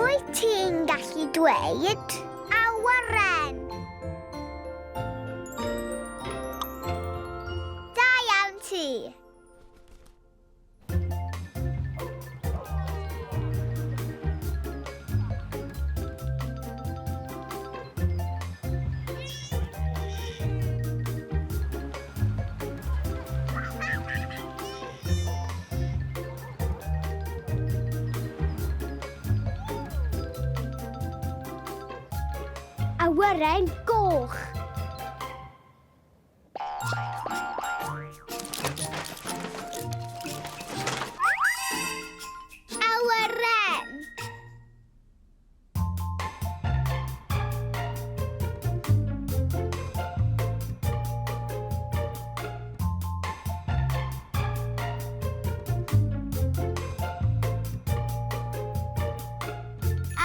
A: Wyt ti'n gallu dweud awyren? Da iawn ti. Awyren goch. Awyren.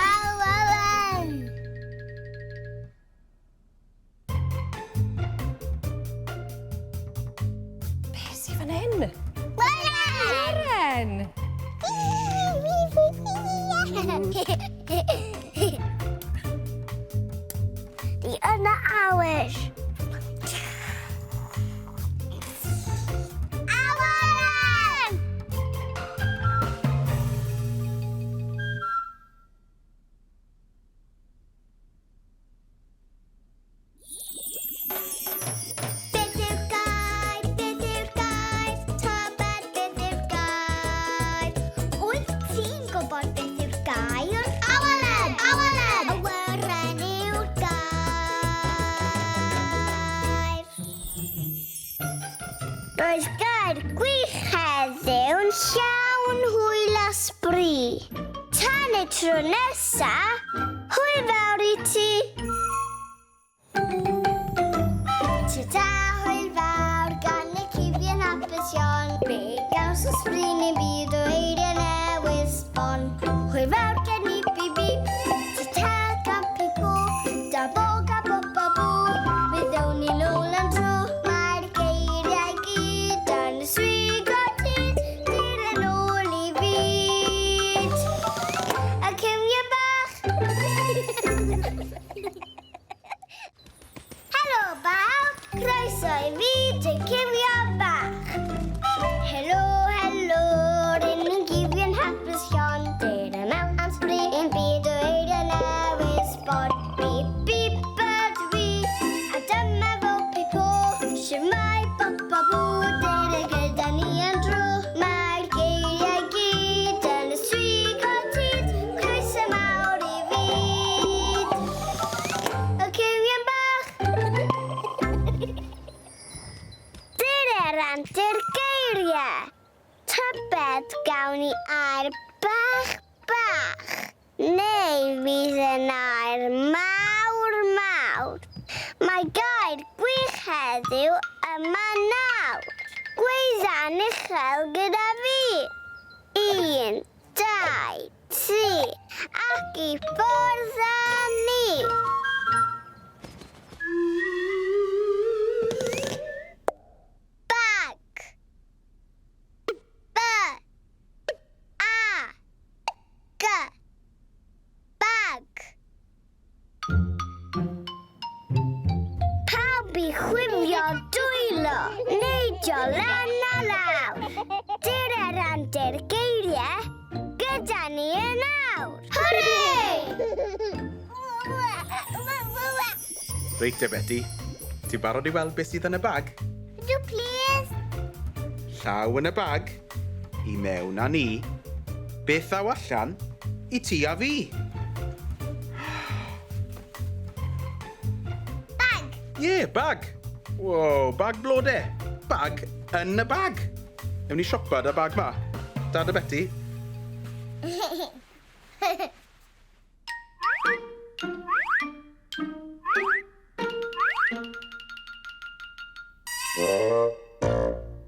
A: Awyren.
K: Be sy fan hyn?
A: Awyren!
K: Aren!
A: Di yna awyr. Awyren! Beth yw'r gair? Beth yw'r gair? Tybed beth yw'r gair? Wyt ti'n gwybod beth yw'r gair? Awyren! Awyren! Awyren yw'r gair. Roedd gair gwych heddiw'n llawn hwyl a sbri. Tan y tro nesa, hwyl fawr i ti. Ta-ta, hwyl fawr gan y cyfion hapusion. Fe gaws o sbri neu byd o eiriau newydd sbon. Hwyl fawr gen i bi bi. Ta-ta gan pi po. Da bo ga bo ba bo. Fe ddown ni nôl am dro. Mae'r geiriau gyd yn y swigo tyd. Dyr yn ôl i fyd. Y cywion bach. Helo bawb, croeso i fi, dy cywion bach. Helo, helo, ryn ni'n gyfion hapus iawn. Dyr yma am sbri ein byd o eiriau newydd sbon. Bip, bip, ydw i, a dyma fo pipo. Shwmae, bop, bop, bw, dyr y gyda ni yn dro. Mae'r geiriau gyd yn y swigo tyd. Croeso mawr i fyd. Y cywion bach. Dyr yr antur geiriau. Tybed gawn ni air bach bach. Neu fydd yn air mawr mawr. Mae gair gwych heddiw yma nawr. Gweidda'n uchel gyda fi. 1, 2, 3, ac i ffwrdd â ni. Bag. B. A. G. Bag. Pawb i chwifio dwylo, neidio lan a lawr. Dyr yr antur geiriau, gyda ni yn awr. Hwrê!
E: Reit te, Betty. Ti'n barod i weld beth sydd yn y bag?
A: Ydw, please.
E: Llaw yn y bag, i mewn â ni. Beth ddaw allan i ti a fi?
A: Bag.
E: Ie, yeah, bag. Wow, bag blode. Bag yn y bag. Ewn ni siopa da bag ma. Dad a Betty.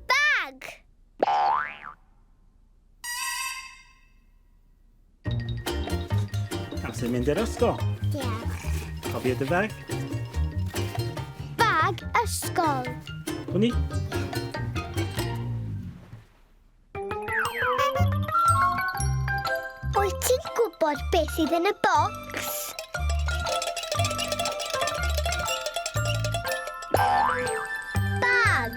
A: Bag.
J: Amser mynd i'r ysgol.
A: Diolch.
J: Cofio dy fag?
A: ysgol.
J: Hwni.
A: Wyt ti'n gwybod beth sydd yn y bocs? Bag.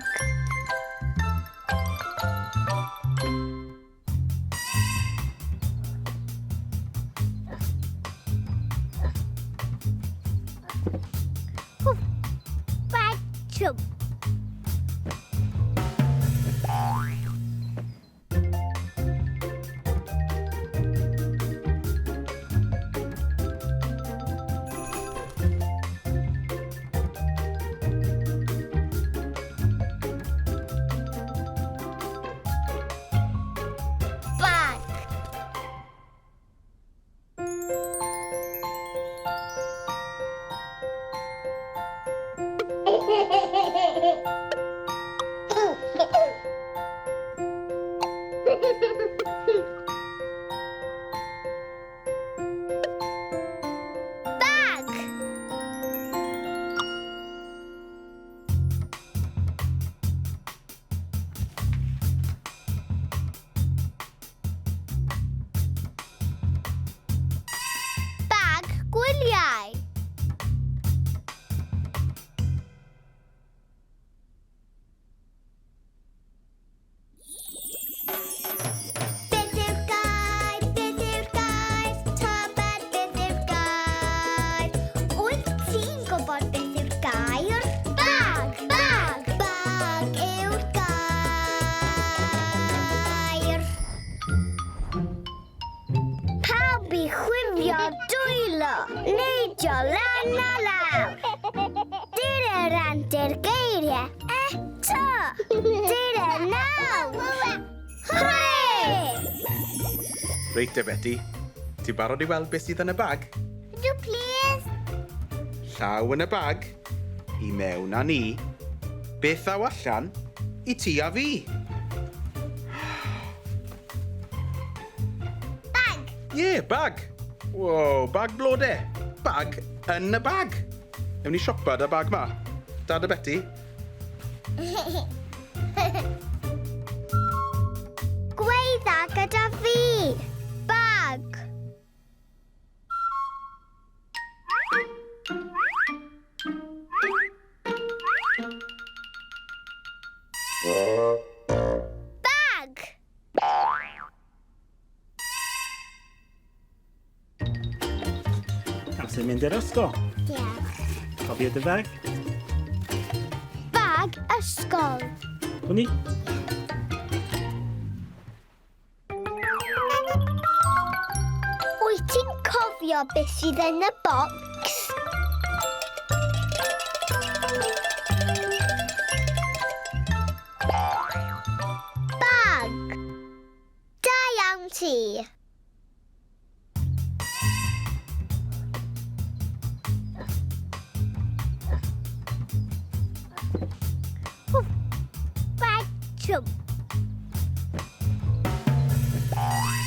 A: Bag trwm. Bag. Bag. Bag gwyliau. Beth yw'r gair? Beth yw'r gair? Tybed beth yw'r gair? Wyt ti'n gwybod beth yw'r gair? Bag! Bag! Bag yw'r gair. Pawb i chwifio dwylo, neidio lan a lawr. Dyr antur geiriau eto. Dyr nawr. Hwrê!
E: Reit te, Betty. Ti'n barod i weld beth sydd yn y bag?
A: Ydw, please.
E: Llaw yn y bag, i mewn â ni. Beth aw allan, i ti a fi.
A: Bag.
E: Ie, yeah, bag. Wow, bag blode. Bag yn y bag. Ewn ni siopa 'da bag ma. Dad a Betty.
A: Gweidda gyda fi. Bag. Bag.
J: Amser mynd i'r ysgol.
A: Diolch.
J: Cofio dy fag.
A: Bag ysgol.
J: Hwni.
A: Wyt ti'n cofio beth sydd yn y bocs? Bag. Da iawn ti. Bag trwm. Bag.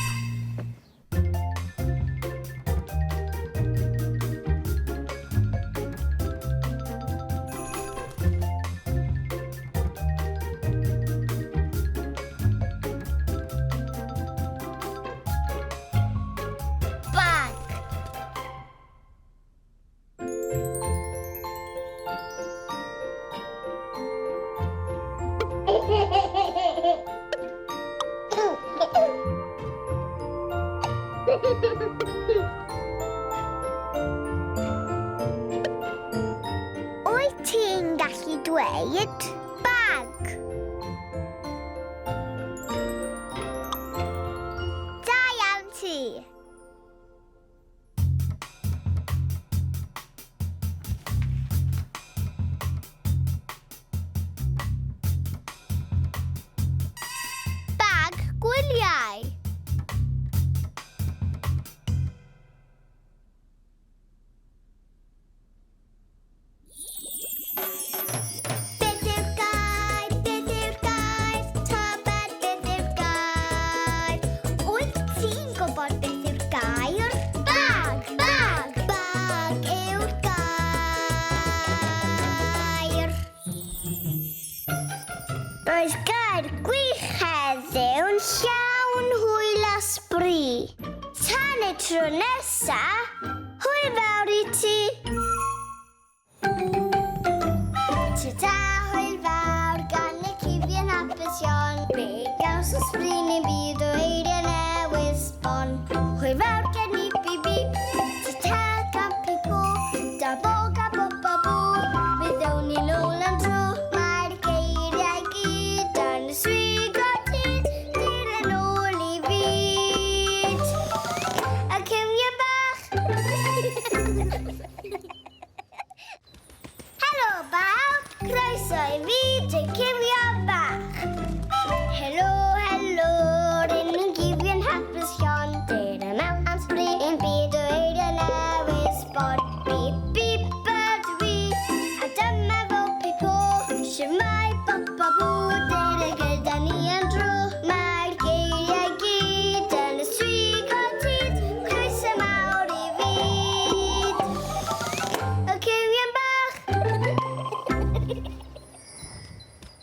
A: Wyt ti'n gallu dweud bag? Da iawn ti. Bag gwyliau. y tro nesa, hwyl fawr i ti! Ta-ta, hwyl fawr gan y cyfion hapus iawn. Fe gaws y sbrin yn byd o eiriau newydd sbon. Hwyl fawr gen i bi bi, ta-ta gan pi pw, da bo ga bo ba bw. Fe ddown ni nôl am dro, mae'r geiriau gyd yn y swigo tyd, dyr yn ôl i fyd. Y cywion bach! Helo bawb, croeso i fyd y cywion bach. Helo, helo, ryn ni'n gyfion hapus iawn. Dyr yma am sbri yn byd o eiriau newydd sbon. Bip, bip, ydw i, a dyma fo pipo. Shwmae, bop, bop, bw, dyr y gyda ni yn dro. Mae'r geiriau gyd yn y swigo tyd. Croeso mawr i fyd. Y cywion bach.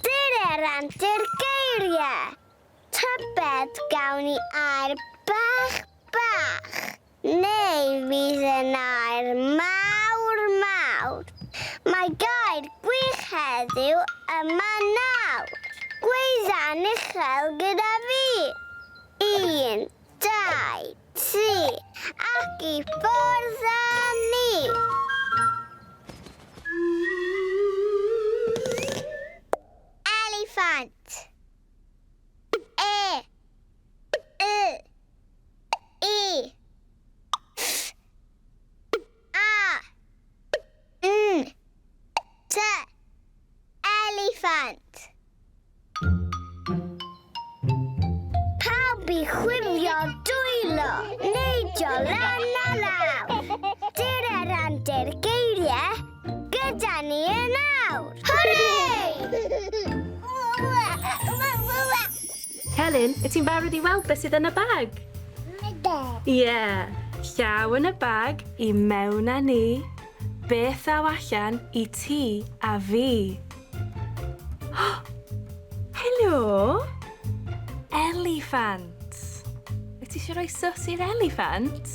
A: Dyr yr antur geiriau. Tybed gawn ni air bach bach. Neu fydd yn air mawr mawr. Mae gair gwych heddiw yma nawr. Gweidda'n uchel gyda fi. 1, 2, 3, ac i ffwrdd â ni. Eliffant. E. Y. I. F. A. N. T. Eliffant. Pawb i chwifio dwylo, neidio lan a lawr. Dyr yr antur geiriau, gyda ni yn awr. Hwrê!
F: Helen, wyt ti'n barod i weld beth sydd yn y bag? Ie. Yeah. Llaw yn y bag i mewn â ni. Beth ddaw allan i ti a fi? Helo! Eliffant. Wyt ti eisiau rhoi sws i'r eliffant?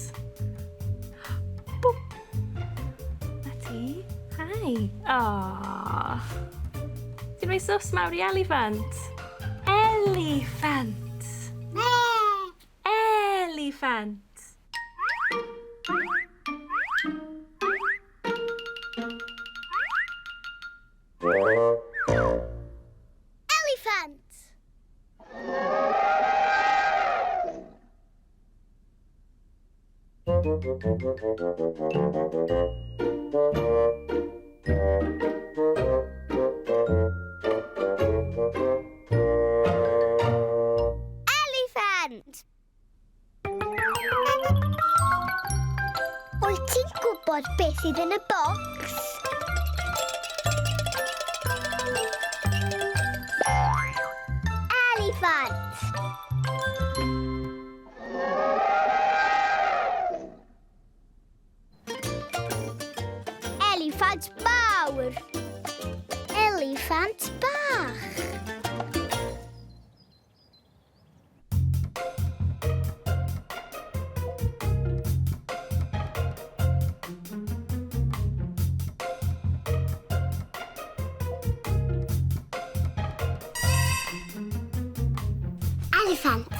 F: Bwp. Na ti. Hi. Aww. Ti'n rhoi sws mawr i eliffant? Eliffant. Eliffant.
A: Eliffant. Eliffant. Wyt ti'n gwybod beth sydd yn y bocs? Eliffant. Eliffant mawr. Eliffant bach. Eliffant.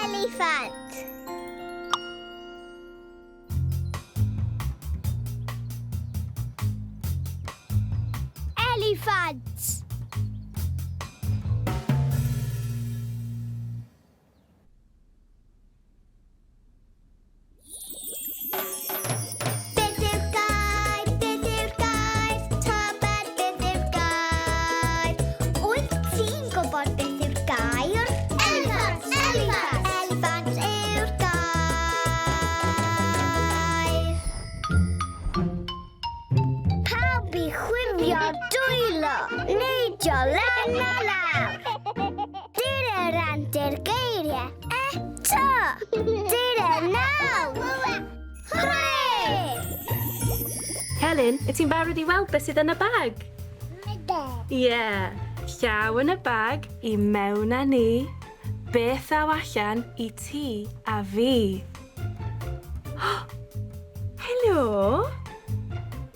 A: Eliffant. Eliffant. Beth yw'r gair? Beth yw'r gair? Tybed beth yw'r gair? Wyt ti'n gwybod beth yw'r gair? Eliffant! Eliffant! Eliffant yw'r gair. Pawb i chwifio dwylo, neidio antur geiriau eto. Dyna nawr! Hwrê!
F: Helen, wyt ti'n barod i weld beth sydd yn y bag? Ie. Yeah. Llaw yn y bag i mewn â ni. Beth ddaw allan i ti a fi? Helo!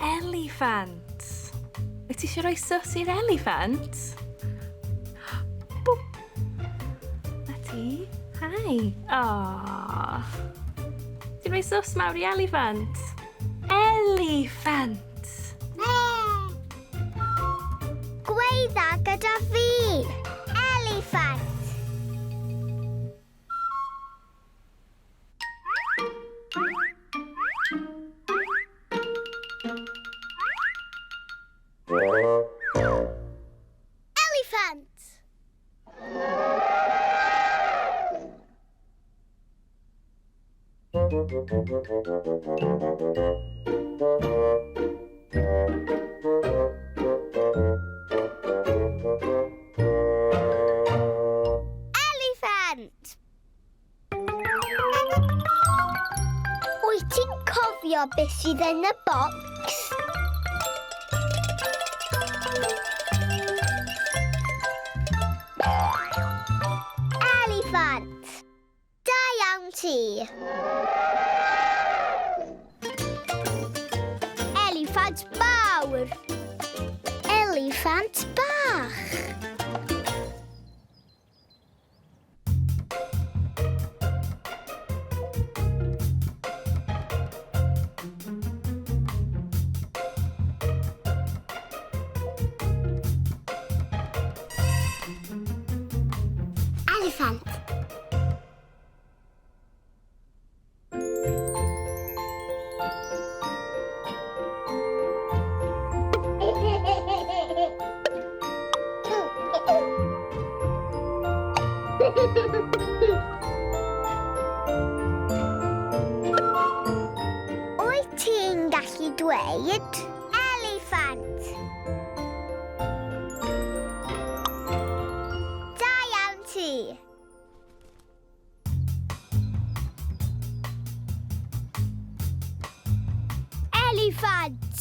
F: Eliffant. Wyt ti eisiau rhoi sws i'r eliffant? Bwp! Na ti. Hi. Aww. Ti'n rhoi sws mawr i eliffant? Eliffant!
A: Gweidda gyda fi! Eliffant! Eliffant! Eliffant! Wyt ti'n cofio beth sydd yn y bocs? Eliffant! Da iawn ti! Eliffant mawr! Eliffant bach! Eliffant. Wyt ti'n gallu dweud eliffant? Da iawn ti! Eliffant!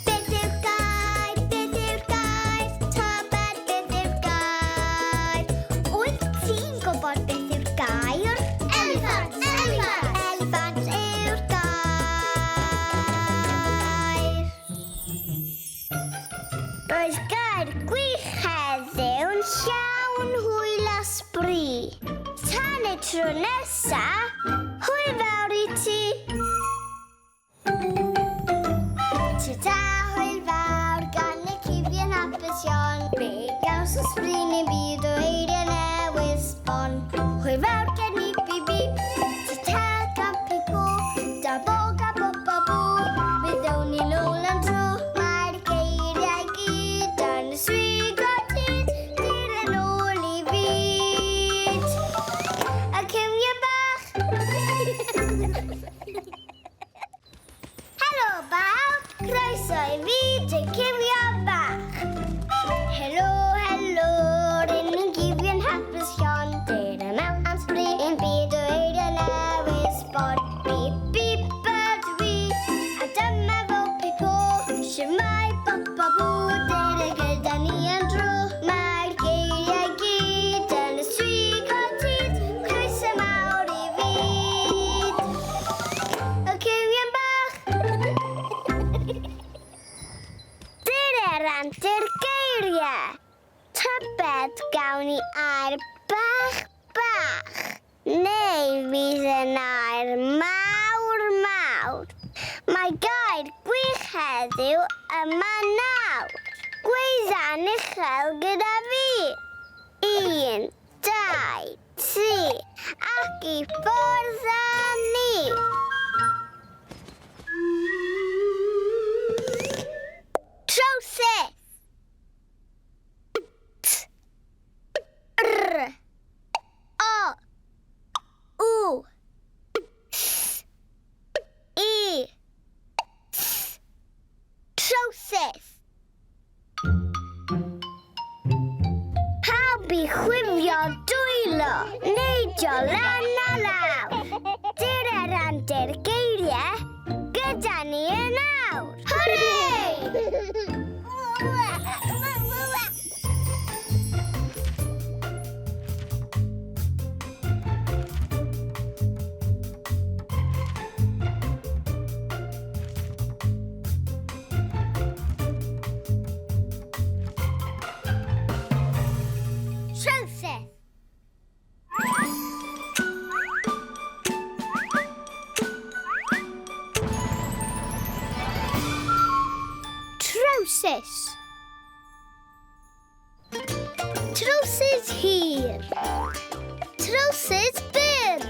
A: Beth yw'r gair? Beth yw'r gair? Tybed beth yw'r gair? Wyt ti'n gwybod beth yw'r gair? Eliffant! Eliffant! Eliffant yw'r gair. Roedd gair gwych heddiw'n llawn hwyl a sbri. Tan y tro nesa, hwyl fawr i ti! Ta-ta, hwyl fawr gan y cyfion hapus iawn. Fe gawson sbri neu'n byd o eiriau newydd sbon. Hwyl fawr gen i bi bi, ta-ta gan pi-pw, da bo ga bo ba bw. Fe ddown ni nôl am dro, mae'r geiriau gyd yn y swigo tyd, dyr yn ôl i fyd. Y cywion bach! Helo bawb, croeso i fyd y cywion bach. Helo, helo, ryn ni'n gyfion hapus iawn. Dyr yma am sbri ein byd o eiriau newydd sbon. Bip, bip, ydw i, a dyma fo pi-po. Shwmae, bop, bop, bw, dyr y gyda ni am dro. Mae'r geiriau gyd yn y swigo tyd, croeso mawr i fyd. Y cywion bach! Dyr antur geiriau. Tybed gawn ni air bach bach, neu fydd yn air mawr mawr. Mae gair gwych heddiw yma nawr. Gweidda'n uchel gyda fi. 1, 2, 3, ac i ffwrdd â ni. Trowsus! T R O U S I. Trowsus. Pawb i chwifio dwylo, neidio lan a lawr. Dyr randir geiriau, gyda ni yn awr. Hwrê! Trowsus. Trowsus. Trowsus hir. Trowsus byr.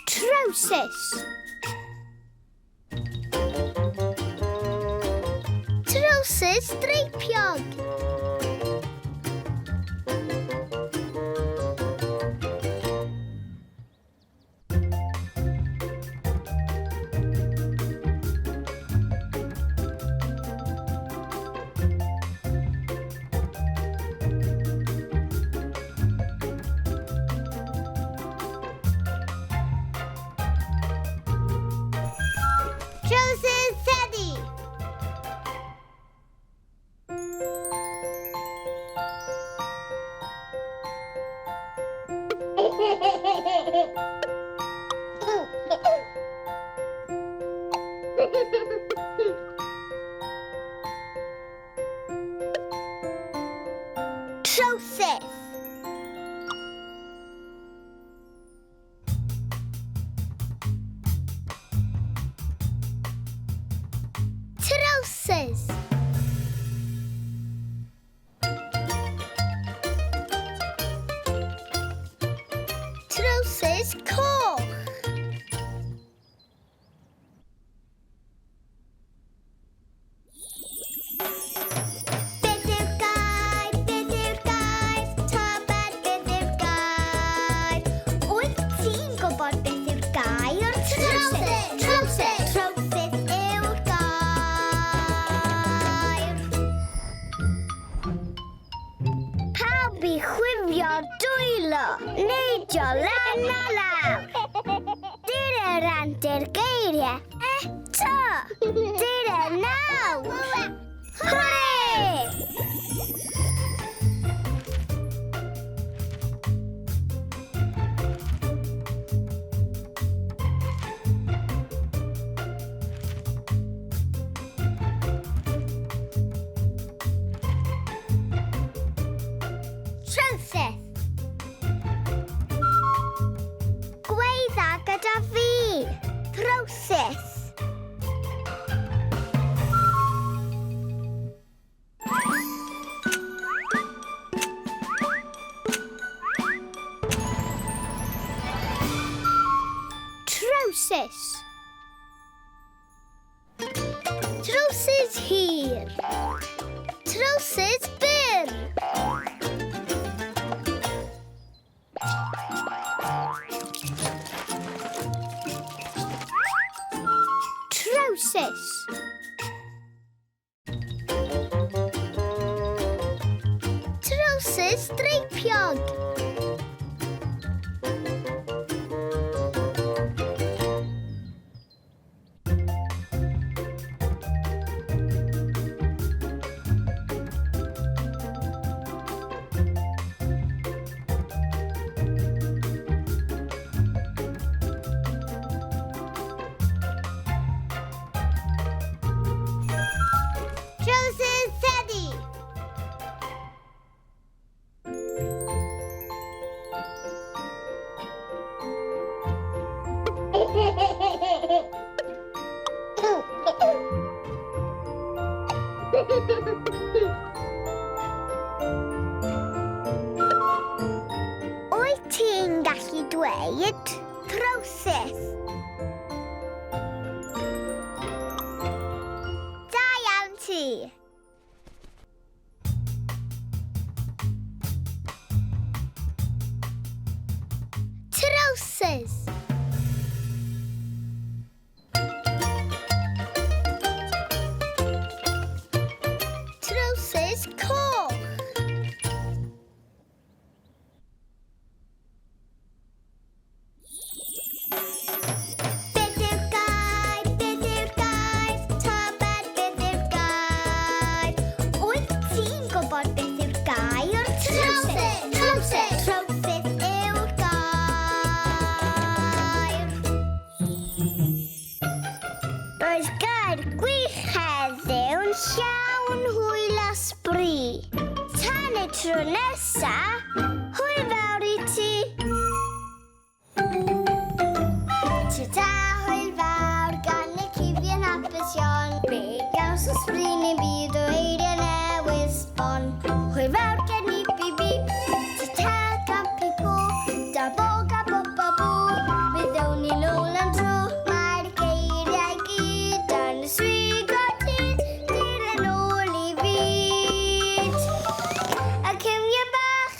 A: Trowsus. Trowsus dreipiog. Trowsus Teddy. Trowsus. Trowsus. Trowsus coch. Beth yw'r gair? Beth yw'r gair? Tybed beth yw'r gair? Wyt ti'n gwybod beth yw'r gair? Trowsus! Trowsus! Trowsus yw'r gair. Pawb i chwifio dwylo, neidio lan a lawr. Dyr yr antur geiriau eto. Dyr y nawr. Hwrê! Trowsus. Gweidda gyda fi. Trowsus. Trowsus. Trowsus hir. Trowsus byr. Trowsus. Trowsus dreipiog. Trowsus Teddy. Wyt ti'n gallu dweud trowsus? Da iawn ti. Trowsus. Trowsus coch. Beth yw'r gair? Beth yw'r gair? Tybed beth yw'r gair? Wyt ti'n gwybod beth yw'r gair? Trowsus! Trowsus! Trowsus yw'r gair. Roedd gair gwych heddiw'n llawn hwyl a sbri. Tan y tro nesa, hwyl fawr i ti. Ta-ta, hwyl fawr gan y cyfion hapus iawn. Be gaws o sbri neu'n byd o eiriau newydd sbon. Hwyl fawr gen i bi bi. Ta-ta gan pi-pw. Da bo ga bo ba bw. Mi ddown ni nôl am dro. Mae'r geiriau gyd yn y swigo hyd. Dyr yn ôl i fyd. Y cywion bach.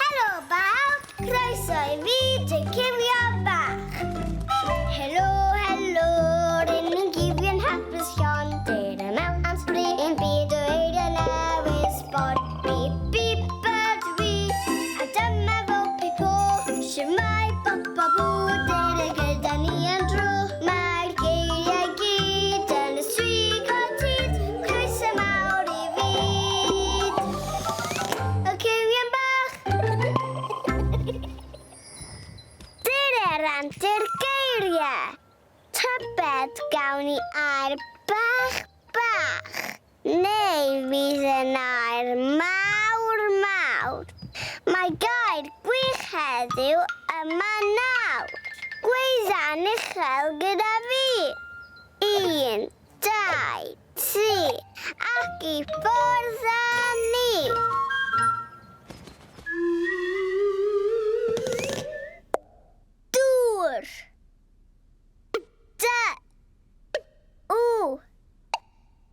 A: Helo bawb, croeso i fyd y cywion bach. Helo, helo, ryn ni'n gyfion hapus iawn. Dyr yma am sbri yn byd o eiriau newydd sbon. Bip, bip, ydw i, a dyma fo pi-po. Shwmae, bop, bop, bw, dyr y gyda ni am dro. Mae'r geiriau gyd yn y swigo tyd. Croeso mawr i fyd. Y cywion bach. Dyr yr antur geiriau. Tybed gawn ni air bach bach. Neu fydd yn air mawr mawr. Mae gair gwych heddiw yma nawr. Gweidda'n uchel gyda fi. 1, 2, 3, ac i ffwrdd â ni. Dŵr. D. U.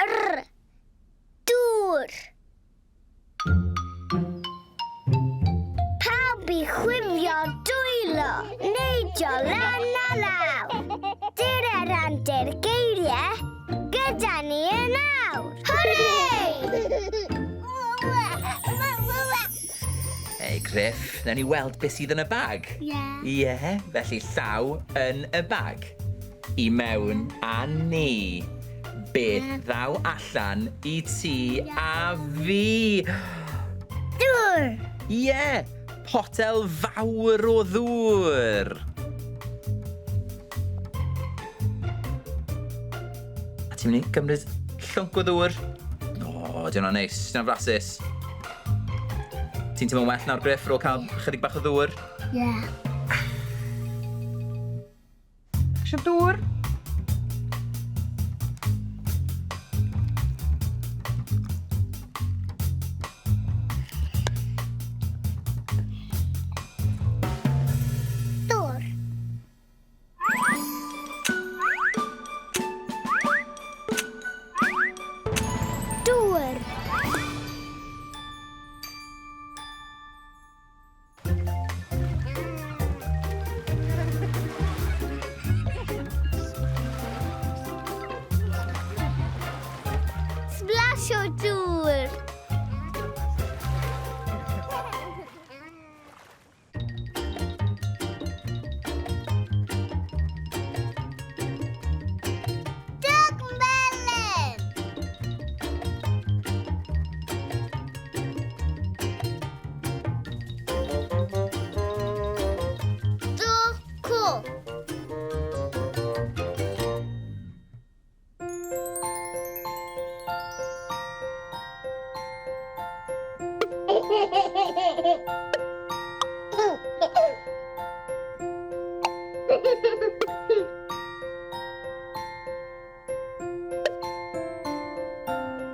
A: R. Dŵr. Pawb i chwifio dwylo, neidio lan a lawr. Dyr yr antur geiriau, gyda ni yn awr. Hwrê!
C: Ei, Griff, nawn ni weld beth sydd yn y bag.
A: Ie.
C: Ie, felly llaw yn y bag. I mewn a ni. Beth ddaw allan i ti a fi?
A: Dŵr!
C: Ie, potel fawr o ddŵr. A ti'n mynd i gymryd llwnc o ddŵr? O, di hwnna'n neis, di hwnna'n flasus. Ti'n teimlo'n well nawr, Griff, ar ôl cael chydig bach o ddŵr?
A: Ie.
H: Isio dŵr?
A: Dŵr. Dŵr. Splash o dŵr. Dug melyn. Dŵr coch.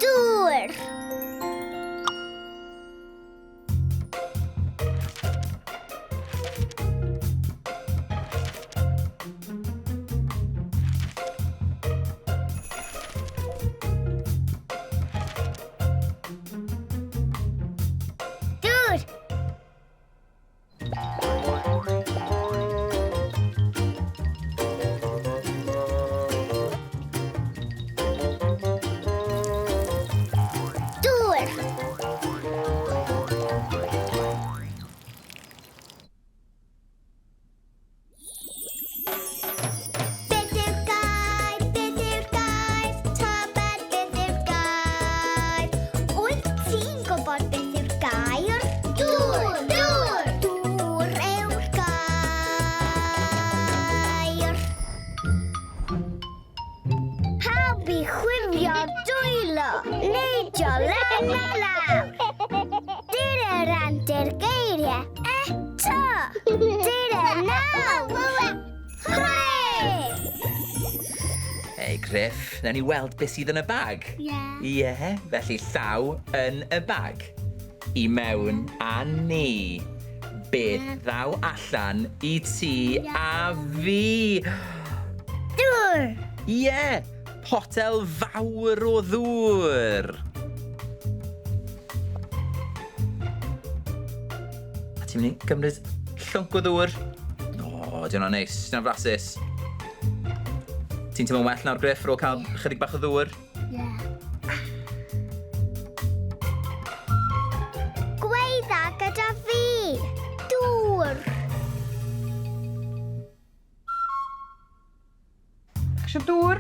A: Dŵr. Dŵr. Dyma lawr. Dyr yr antur geiriau eto. Dyr y nawr. Hwrê!
C: Hei, Griff, nawn ni weld beth sydd yn y bag.
A: Ie.
C: Ie, felly llaw yn y bag. I mewn a ni. Beth ddaw allan i ti a fi?
A: Dŵr!
C: Ie, potel fawr o ddŵr. A ti'n mynd i gymryd llwnc o ddŵr? O, di hwnna'n neis, di hwnna'n flasus. Ti'n teimlo'n well nawr, Griff, ar ôl cael chydig bach o ddŵr?
A: Ie. Gweidda gyda fi! Dŵr!
H: Eisiau dŵr?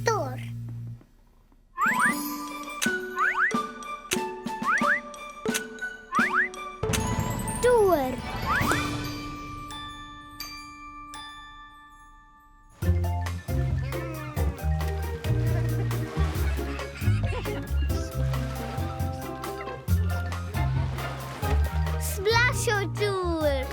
A: Dŵr. Dŵr. Splash o dŵr.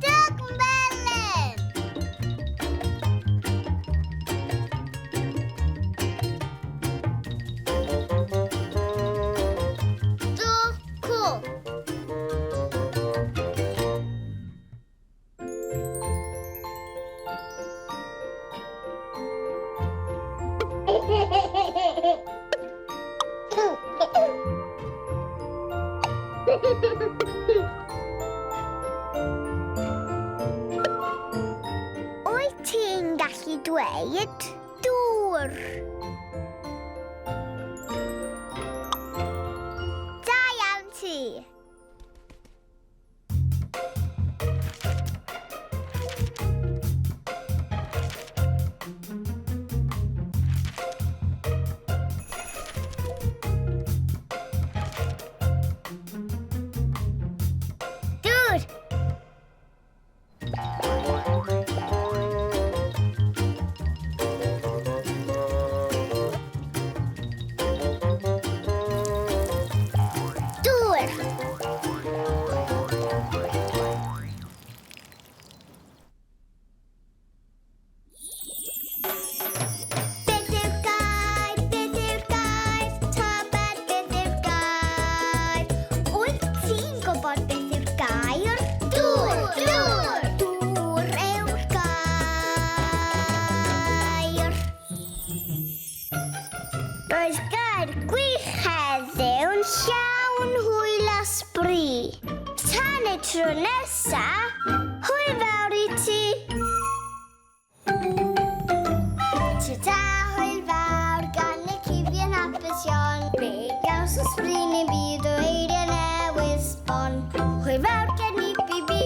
A: Dug melyn! Dŵr cwch. Wyt ti'n gallu dweud dŵr? Da iawn ti! Dŵr! Dŵr! Beth yw'r gair? Beth yw'r gair? Tybed beth yw'r gair? Wyt ti'n gwybod beth yw'r gair? Dŵr! Dŵr! Dŵr yw'r gair. Roedd gair gwych heddiw'n llawn hwyl a sbri. Tan y tro nesa, hwyl fawr i ti. Ta-ta, hwyl fawr gan y cyfion hapus iawn. Fe gawson sbri neu'n byd o eiriau newydd sbon. Hwyl fawr gen i bi bi.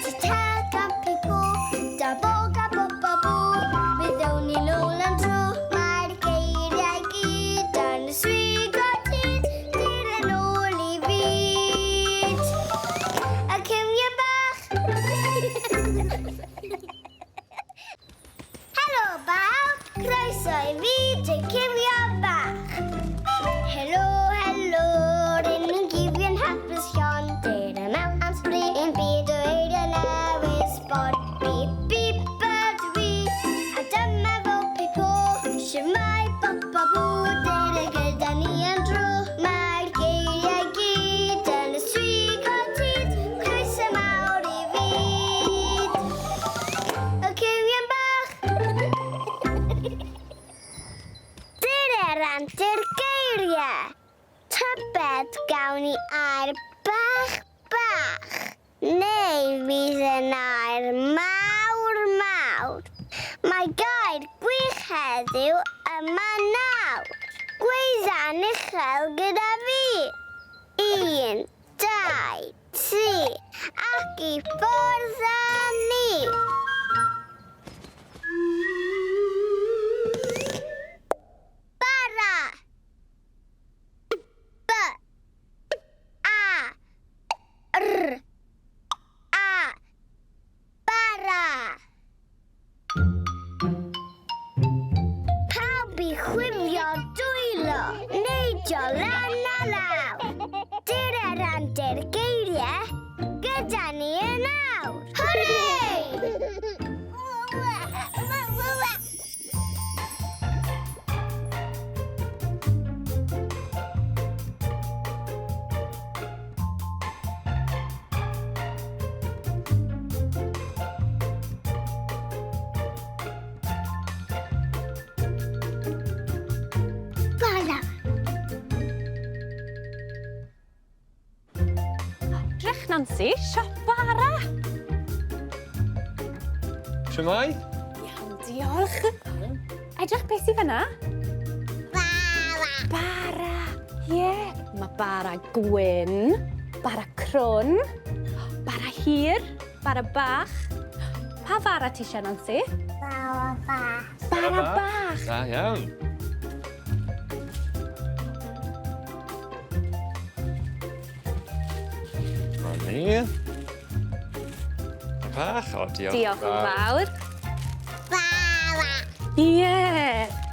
A: Ta-ta gan pi-pw. Da bo ga bo ba bw. Mi ddown ni nôl am dro. Mae'r geiriau gyd yn y swigo tyd. Dyr yn ôl i fyd. Y cywion bach. Helo bawb, croeso i fi, dy cywion bach. Helo, helo, ryn ni'n gyfion hapus iawn. Dyr y mewn am sbri yn byd o eiriau newydd sbon. Bip, bip, ydw i, a dyma fo pi-po. Shwmae, bop, bop, bw, dyr y gyda ni am dro. Mae'r geiriau gyd yn y swigo tyd. Croeso mawr i fyd. Y cywion bach. Dyr yr antur geiriau. Tybed gawn ni air bach bach. Neu fydd yn air mawr mawr. Mae gair gwych heddiw yma nawr. Gweidda'n uchel gyda fi. 1, 2, 3, ac i ffwrdd â ni.
F: Nancy, siop bara!
G: Shwmae?
F: Iawn, diolch. Edrych beth sydd fyna.
A: Bara.
F: Bara, ie. Yeah. Mae bara gwyn, bara crwn, bara hir, bara bach. Pa fara ti eisiau, Nancy?
A: Bara bach.
F: Bara bach.
G: Da iawn. Dyma ni. Bach, o, diolch.
F: Diolch yn fawr.
A: Bara.
F: Ie.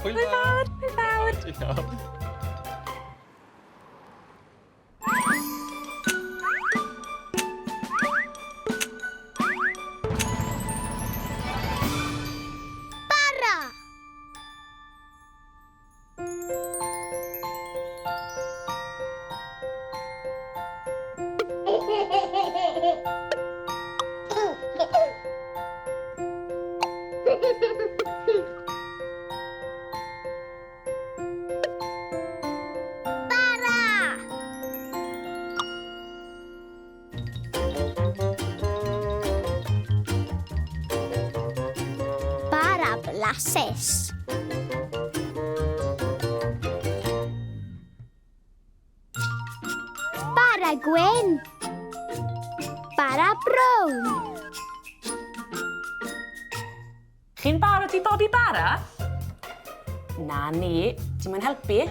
G: Hwyl
F: Hwyl fawr, hwyl fawr.
G: Diolch.
A: Bara. Bara. Bara blasus. Bara gwyn. Bara brown.
B: Chi'n barod i bobi bara? Na ni, ti'n mynd helpu.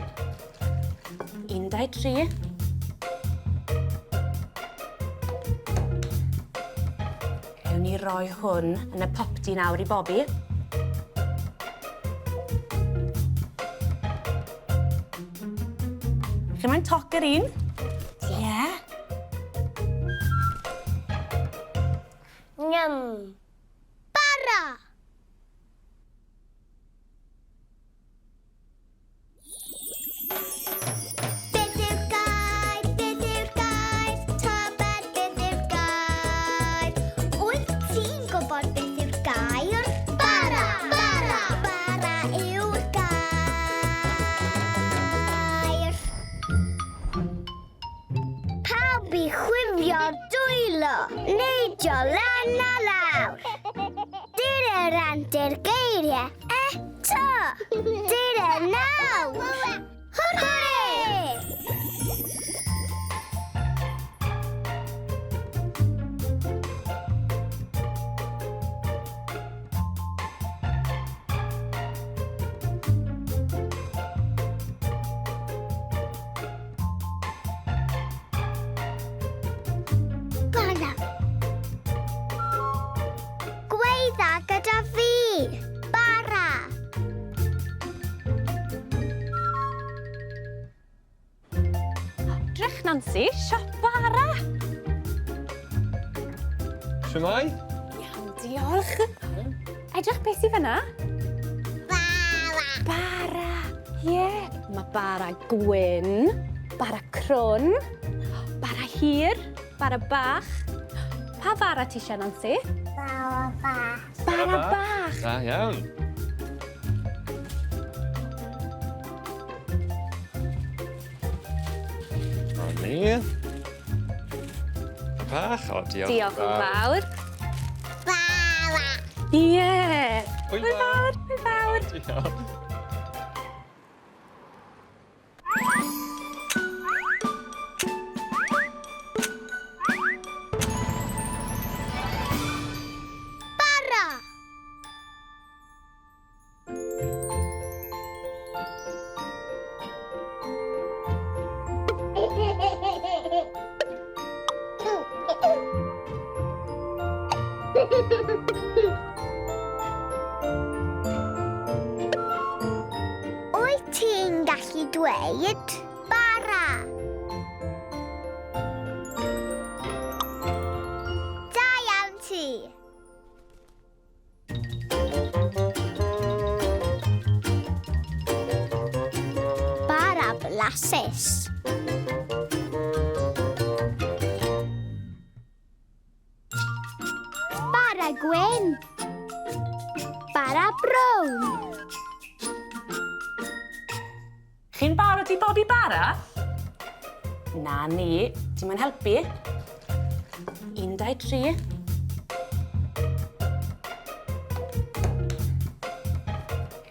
B: 1, 2, 3.
F: Ewn ni roi hwn yn y popty nawr i bobi.
B: Chi'n moyn toc yr un? Ie. Yeah.
A: Nyam. Bara. Beth yw'r gair? Beth yw'r gair? Tybed beth yw'r gair? Wyt ti'n gwybod beth yw'r gair? Bara! Bara! Bara yw'r gair. Pawb i chwifio dwylo, neidio lan a lawr. Dyr antur geiriau eto. Dyr nawr. Hwrê! Bara. Gweidda gyda fi. Bara.
F: Drych, Nancy, siop bara!
G: Shwmae?
F: Iawn, diolch. Edrych beth sydd fyna.
A: Bara.
F: Bara, ie. Yeah. Mae bara gwyn, bara crwn, bara hir, bara bach. Pa fara ti eisiau, Nancy?
A: Bara bach.
F: Bara bach.
G: Da iawn. Dyma ni. Bach, o, diolch.
F: Diolch yn fawr.
A: Bara.
F: Ie.
G: Hwyl
F: Hwyl fawr, hwyl fawr.
G: Diolch.
A: Bara. Wyt ti'n gallu dweud bara? Da iawn ti. Bara blasus. Bara gwyn. Bara brown.
B: Chi'n barod i bobi bara? Na ni, ti'n mynd helpu.
F: 1, 2, 3.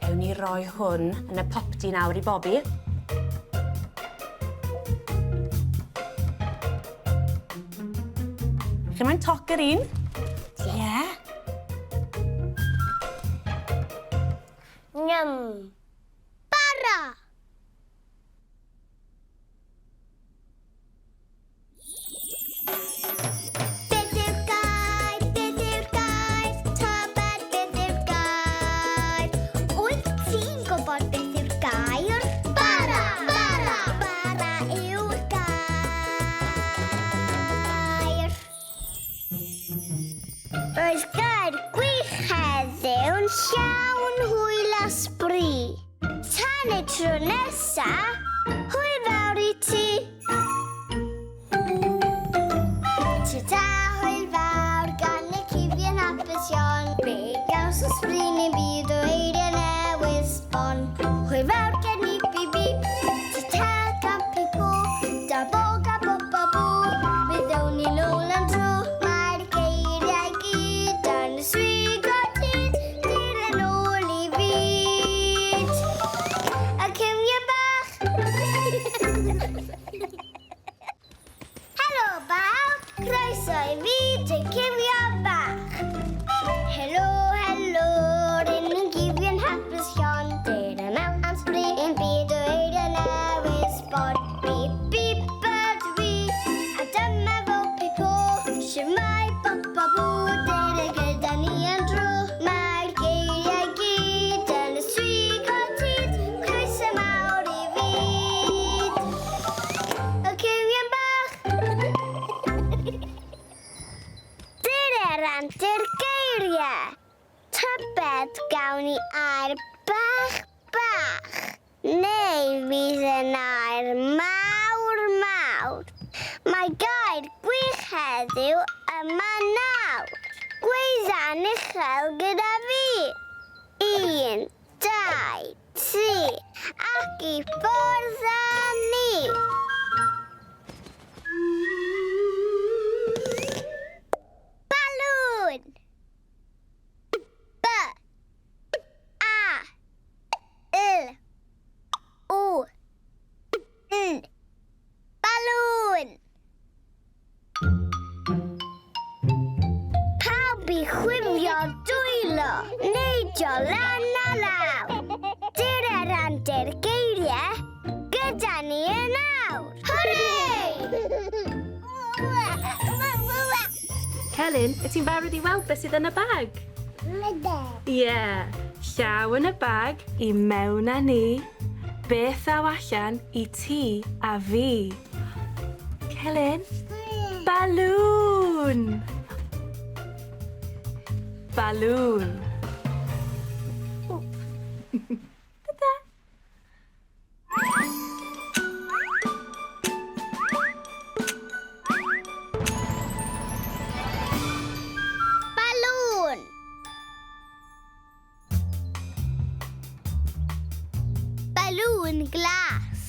F: Ewn ni roi hwn yn y popty nawr i bobi. Chi moyn toc yr un? Ie. Yeah.
A: Nyam. Bara! Beth yw'r gair? Beth yw'r gair? Tybed beth yw'r gair? Wyt ti'n gwybod beth yw'r gair? Bara! Bara! Bara yw'r gair. Roedd gair gwych heddiw'n llawn hwyl a sbri. Tan y tro nesa, hwyl fawr i ti. Ta-ta, hwyl fawr gan y cyfion hapus iawn. Be gaws o sbri neu'n byd o eiriau newydd sbon. Hwyl fawr gen i bi bi. Ta-ta gan pi-pw. Da bo ga bo ba bw. Mi ddown ni nôl am dro. Mae'r geiriau gyd yn y swigo tyd. Dyr yn ôl i fyd. Y cywion bach. Helo bawb, croeso i fyd y cywion bach. Helo, helo, ryn ni'n gyfion hapus iawn. Dyr yma am sbri yn byd o eiriau newydd sbon. Bip, bip, ydw i, a dyma fo pi-po. Shwmae, bop, bop, bw, dyr y gyda ni am dro. Mae'r geiriau gyd yn y swigo tyd. Croeso mawr i fyd. Y cywion bach. Dyr antur geiriau. Tybed gawn ni air bach bach. Neu fydd yn air mawr mawr. Mae gair gwych heddiw yma nawr. Gweidda'n uchel gyda fi. 1, 2, 3, ac i ffwrdd â ni. Balŵn! B A L U N. Balŵn! Pawb i chwifio dwylo, neidio lan a lawr. Dyr yr antur geiriau, gyda ni yn awr. Hwrê!
F: Celyn, wyt ti'n barod i weld beth sydd yn y bag? Ie. Yeah. Llaw yn y bag, i mewn â ni. Beth ddaw allan i ti a fi? Celyn? Balŵn! Balŵn. Ta-ta!
A: Balŵn! Balŵn glas.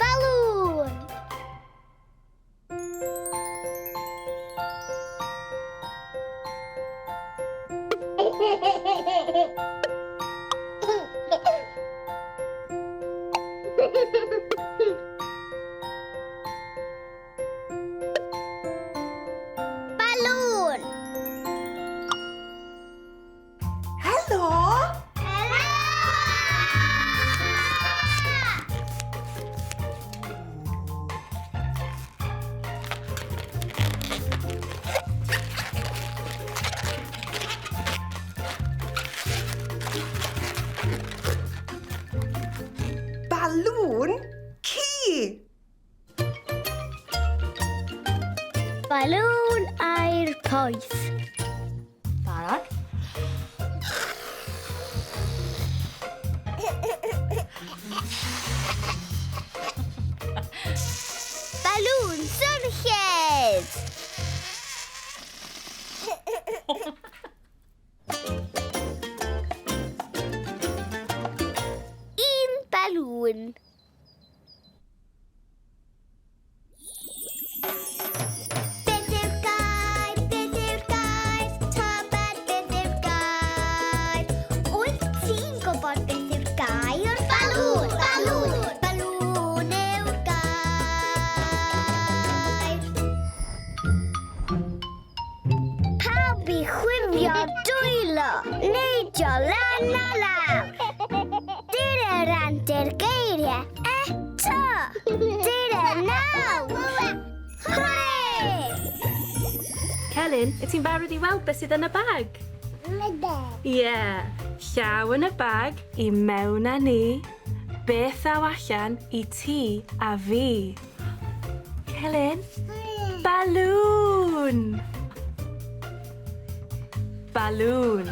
A: Balŵn! Balŵn!
H: Helo!
A: Helo!
H: Balŵn ci!
A: Balŵn aer poeth.
F: Barod?
A: Balŵn. Beth yw'r gair? Beth yw'r gair? Tybed beth yw'r gair? Wyt ti'n gwybod beth yw'r gair? Balŵn! Balŵn! Balŵn yw'r gair. Pawb i chwifio dwylo, neidio lan a lawr. Dyna rant i'r geiriau eto. Dyna nawr. Hwrê!
F: Celyn, wyt ti'n barod i weld beth sydd yn y bag? Ie. Yeah. Llaw yn y bag, i mewn â ni. Beth ddaw allan i ti a fi? Celyn? Balŵn! Balŵn.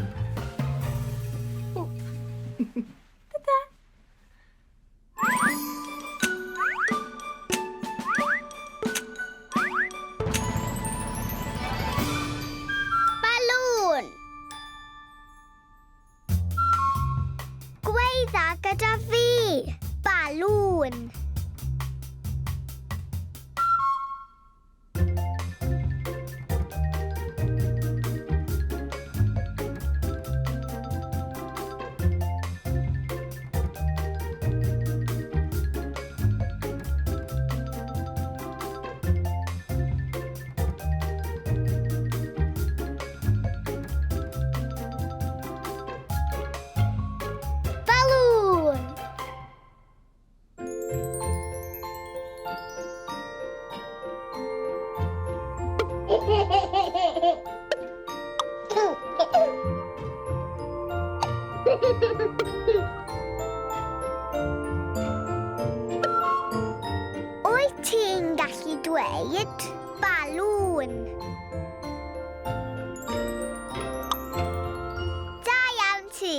F: Ta-da!
A: Balŵn! Gweidda gyda fi! Balŵn! Balŵn! Wyt ti'n gallu dweud balŵn? Da iawn ti!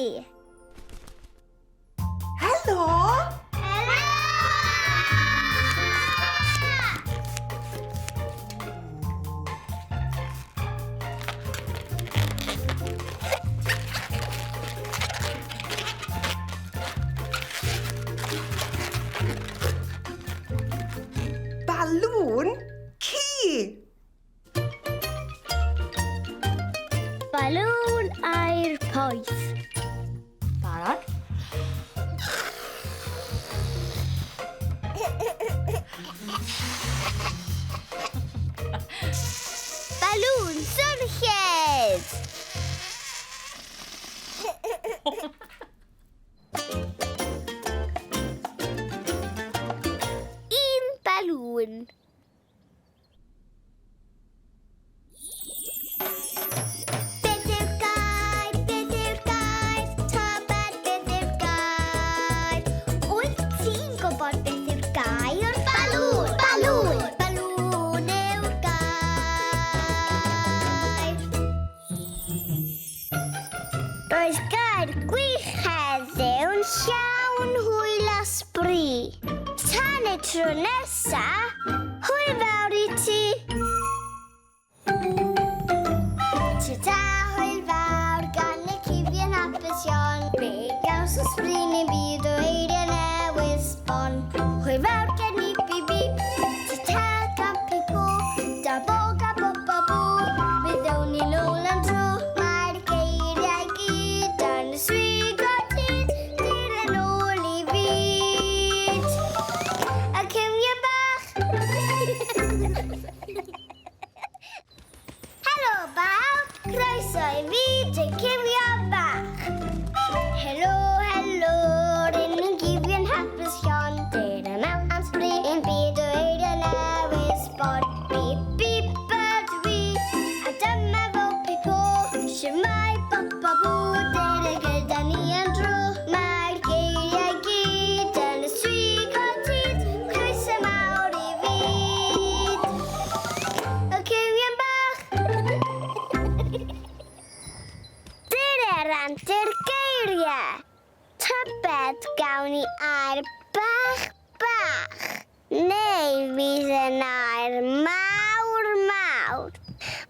H: Helo!
A: Helo!
H: Balŵn ci!
A: Balŵn aer poeth.
B: Barod?
A: Balŵn swnllyd! Un balŵn. Beth yw'r gair? Beth yw'r gair? Tybed beth yw'r gair? Wyt ti'n gwybod beth yw'r gair? Balŵn! Balŵn! Balŵn yw'r gair. Roedd gair gwych heddiw'n llawn hwyl a sbri. Tan y tro nesa, hwyl fawr i ti. Ta-ta, hwyl fawr gan y cyfion hapusion. Fe gawson sbri neu'n byd o eiriau newydd sbon. Hwyl fawr gen i bi bi. Ta-ta gan pi-pw. Da bo ga bo ba bw. Mi ddown ni nôl am dro. Mae'r geiriau gyd yn y swigod hyd. Dyr yn ôl i fyd. Y cywion bach. Helo bawb, croeso i fi, dy cyfio bach. Helo, helo, ryn ni'n gyfio'n hapus iawn. Dyr yma am sbri ein byd o eiriau newydd sbon. Bip, bip, ydw i, a dyma fo pi-po. Shwmae, bop, bop, bw, dyr y gyda ni am dro. Mae'r geiriau gyd yn y swigod hyd. Croeso mawr i fyd. Y cywion bach. Dyna rant i'r geiriau. Tybed gawn ni air bach bach. Neu fydd yn air mawr mawr.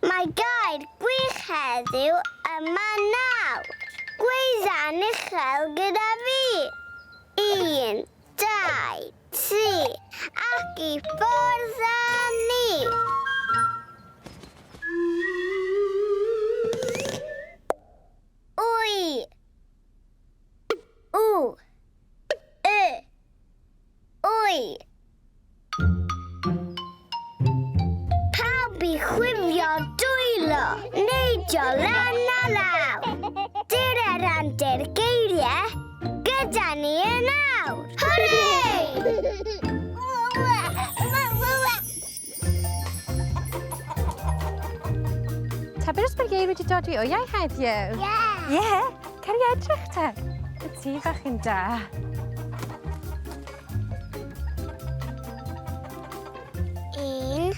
A: Mae gair gwych heddiw yma nawr. Gweidda'n uchel gyda fi. 1, 2, Ac i ffwrdd â ni! Wy. W. Y. Wy. Pawb i chwifio dwylo, neidio lan a lawr. Dyr yr antur geiriau, gyda ni yn awr. Hwrê!
L: Tybed os mae'r ieir wedi dod i wyau heddiw?
A: Ie!
L: Ie? Cer i edrych te. Y tŷ fach yn da.
A: Un,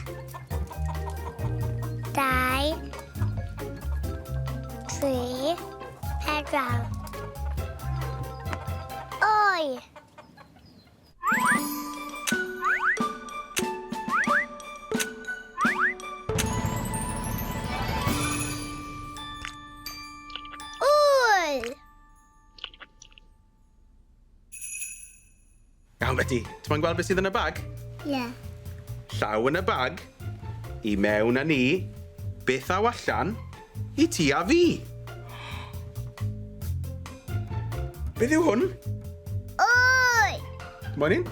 A: dau, tri, pedwar. Oi! Wy!
E: Iawn, Betty. Ti'n moyn gweld beth sydd yn y bag?
A: Ie. Yeah.
E: Llaw yn y bag, i mewn â ni, beth aw allan, i ti a fi. Beth yw hwn?
A: Wy!
E: Moyn un?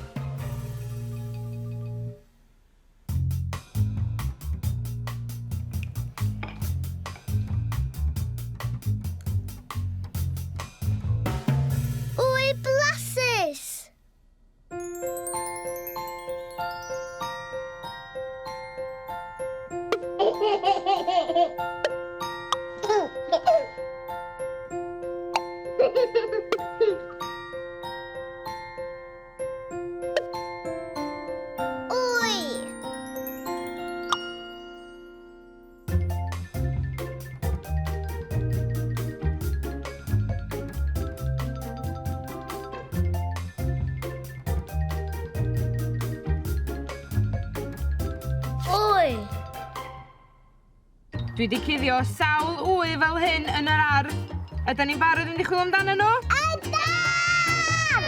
A: Wy blasus! Wy! Wy!
M: Dwi 'di cuddio sawl wy fel hyn yn yr ardd. Ydan ni'n barod i fynd i chwilio amdanyn nhw?
A: Ydan!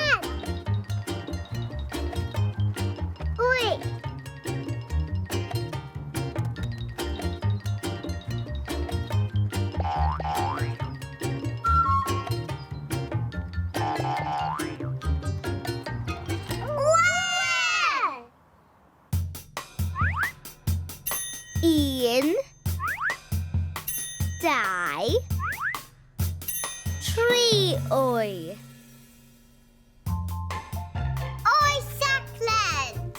A: Wy! Wy! Un, dau, tri wy. Oi, siocled!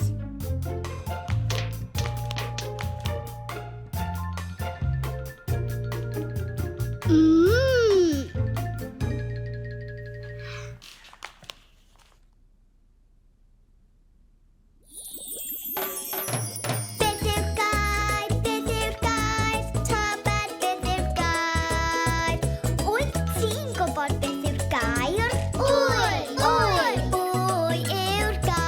A: Beth yw'r gair? Beth yw'r gair? Tybed beth yw'r gair? Wyt ti'n gwybod beth yw'r gair? Wy! Wy! Wy yw'r gair.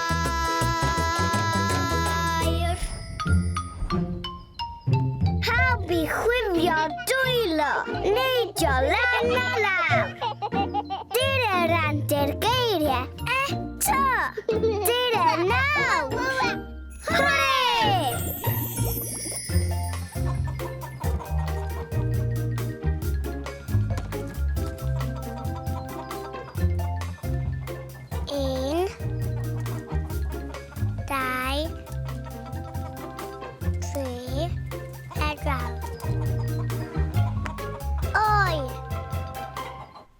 A: Pawb i chwifio dwylo, neidio lan a lawr. Dyr yr antur geiriau eto. Dyr y nawr. Hwrê! Un, dau, tri, pedwar. Oi!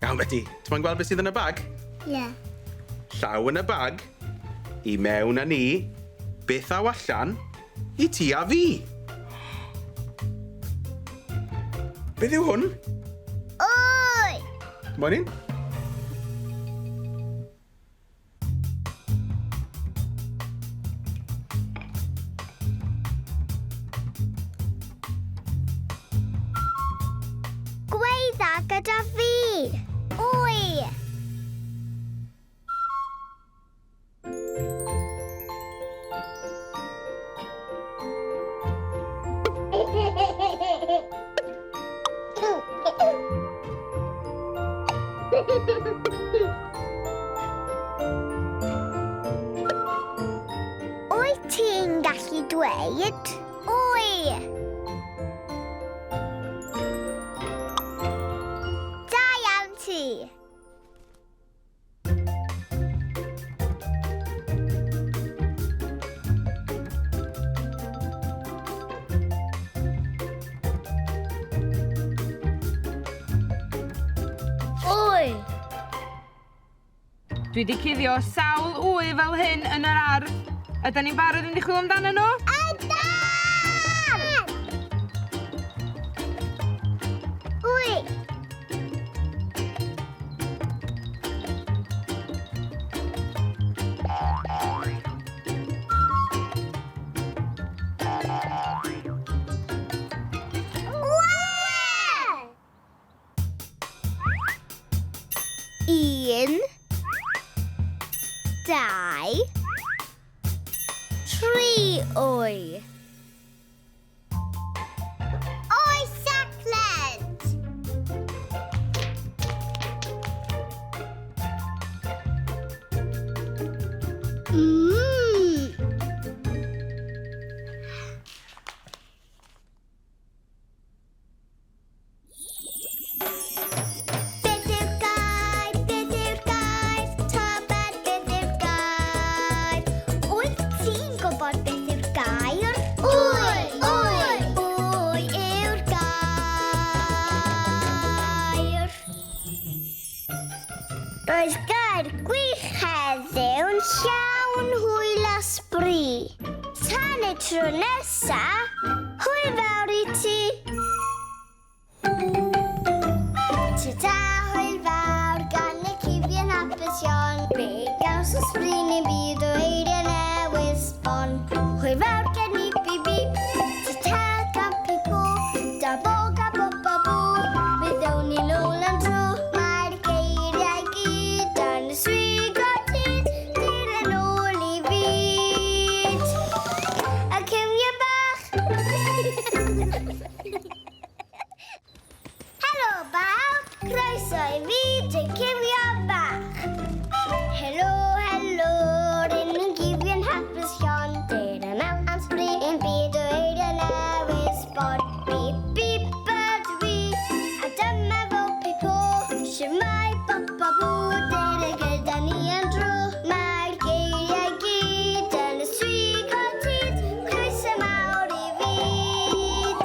E: Iawn, Betty. Ti'n moyn gweld beth sydd yn y bag?
A: Ie. Yeah.
E: Llaw yn y bag, i mewn â ni, beth aw allan, i ti a fi. Beth yw hwn?
A: Wy!
E: Moyn un?
A: Gweidda gyda fi. Wy! Wyt ti dweud wy. Da iawn ti. Wy.
M: Dwi 'di cuddio sawl wy fel hyn yn yr ardd. Ydan ni'n barod i fynd i chwilio amdanyn nhw?
A: Ydan! Wy. Wy! Un, dau, tri wy. Oes siocled! Mmm! Beth yw'r gair? Beth yw'r gair? Tybed beth yw'r gair? Wyt ti'n gwybod beth yw'r gair? Wy! Wy! Wy yw'r gair. Roedd gair gwych heddiw'n llawn hwyl a sbri. Tan y tro nesa, hwyl fawr i ti! Ta-ta, hwyl fawr gan y cyfion hapus iawn. Fe gaws o sbri neu'n byd o eiriau newydd sbon. Hwyl fawr gen i bi bi, ta-ta gan pi pw, da bo ga bo ba bw. Mi ddown ni nôl am dro, mae'r geiriau gyd dan y swigo hyd, dyr yn ôl i fyd. Y cywion bach! Helo bawb, croeso i fyd y cywion bach. Helo, helo, rŷn ni'n gyfion hapus iawn. Dyr yma am sbri ein byd o eiriau newydd sbon. Bip, bip, ydw i, a dyma fo Pipo. Shwmae, bop, bop, bw, dere gyda ni am dro. Mae'r geiriau gyd yn y swigo hyd, croeso mawr i fyd.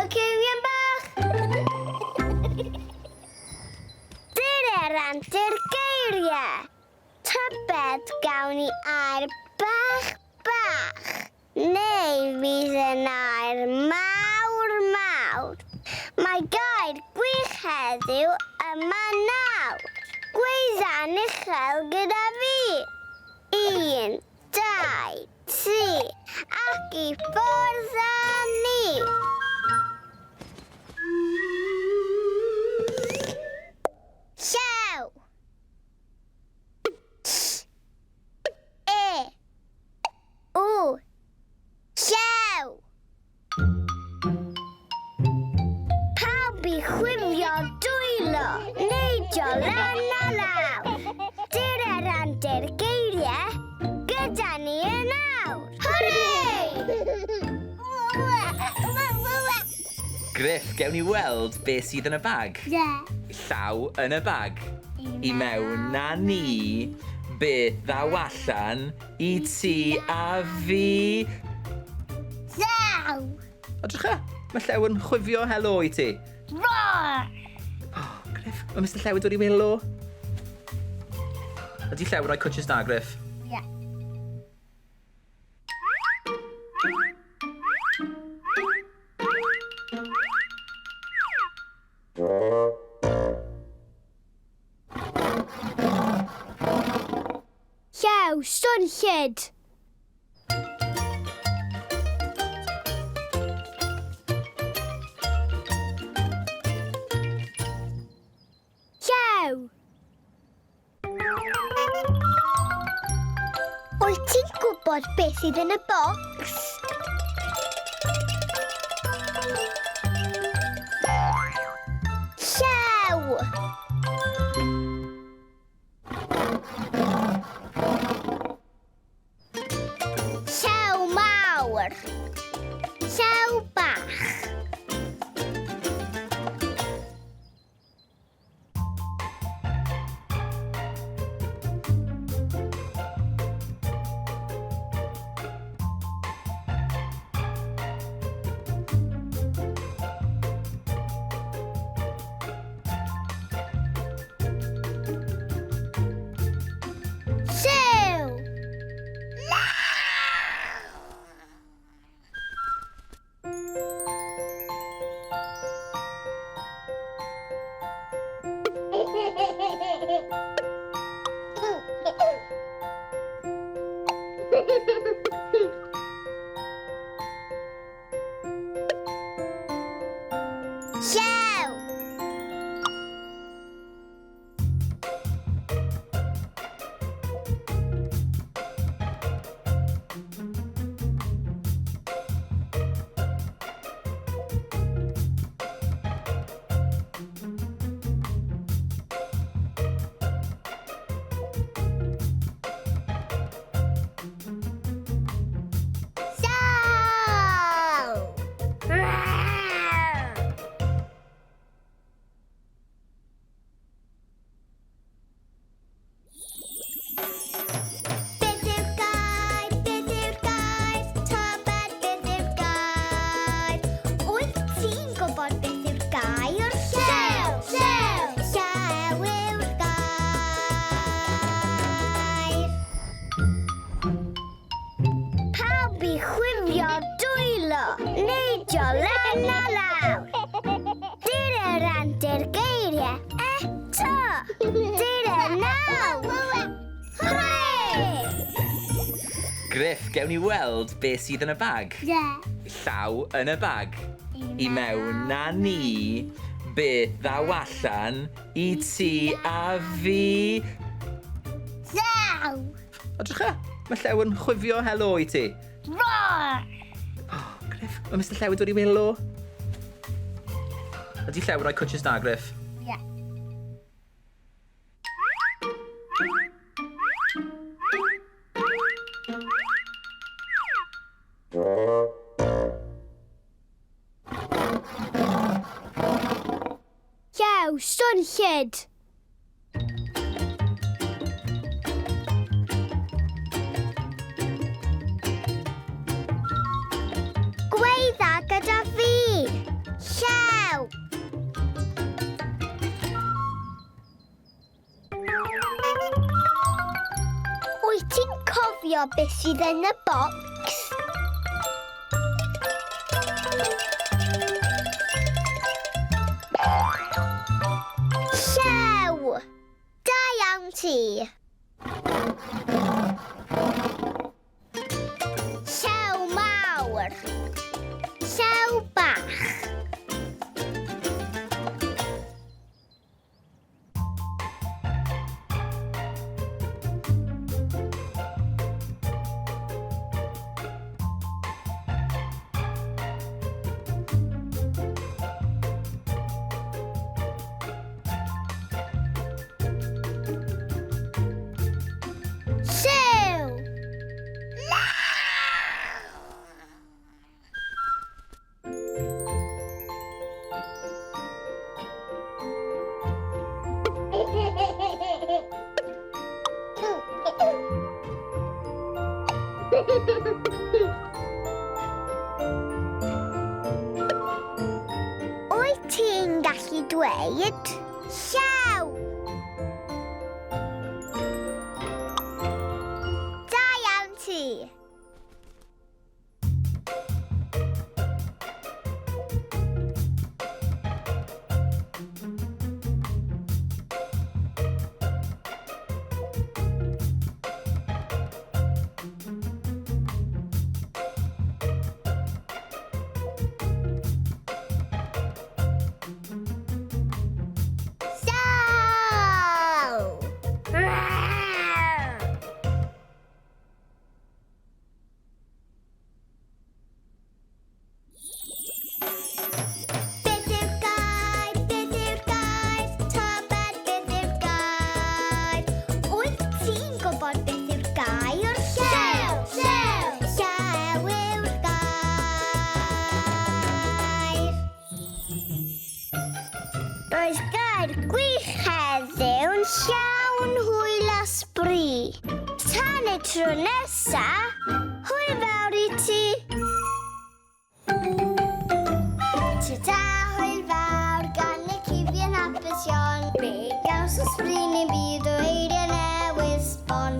A: Y cywion bach! Dyr antur geiriau. Tybed gawn ni air bach bach, neu fydd yn air mawr mawr. Mae gair gwych heddiw yma nawr. Gweidda'n uchel gyda fi. 1, 2, 3, ac i ffwrdd â ni. Llew. E. U. Llew. Pawb i chwifio dwylo, neidio lan a lawr. Dyr yr antur geiriau, gyda ni yn awr. Hwrê!
C: Griff, gewn ni weld beth sydd yn y bag?
A: Ie.
C: Llaw yn y bag. I mewn â ni, beth ddaw allan i ti a fi?
A: Llew!
C: Edrych e, mae Llew yn chwifio helo i ti.
A: Roar!
C: Oh, Griff, mae Mr Llew yn dod i welo. Ydy Llew yn rhoi cwtches da, Griff?
A: Ie. Llew, swnllyd! Llew! Wyt ti'n gwybod beth sydd yn y bocs? Llew! Llew mawr! Neidio lan a lawr. Dyr yr antur geiriau eto. Dyr y naw. Hwre!
C: Griff, gewn ni weld beth sydd yn y bag?
A: Ie. Yeah.
C: Llaw yn y bag. I mewn na ni, beth ddaw allan i ti a fi.
A: Llew!
C: Edrych e, mae Llew yn chwifio helo i ti.
A: Roar!
C: Oh, Griff, mae Mr Llew yn dod i welo. Ydy Llew yn rhoi cwtches da, Griff?
A: Ie. Yeah. Llew, swnllyd! Gweidda gyda fi! Llew! Wyt ti'n cofio beth sydd yn y bocs? Llew! Da iawn ti! Llew mawr! Llew bach! Llew! Wyt ti'n gallu dweud llew? Da iawn ti! Llew! Beth yw'r gair? Beth yw'r gair? Tybed beth yw'r gair? Wyt ti'n gwybod beth yw'r gair? Llew! Llew! Llew yw'r gair. Roedd gair gwych heddiw'n llawn hwyl a sbri. Tan y tro nesa, hwyl fawr i ti. Ta-ta, hwyl fawr gan y cyfion hapus iawn. Be gaws o sbri neu'n byd o eiriau newydd sbon.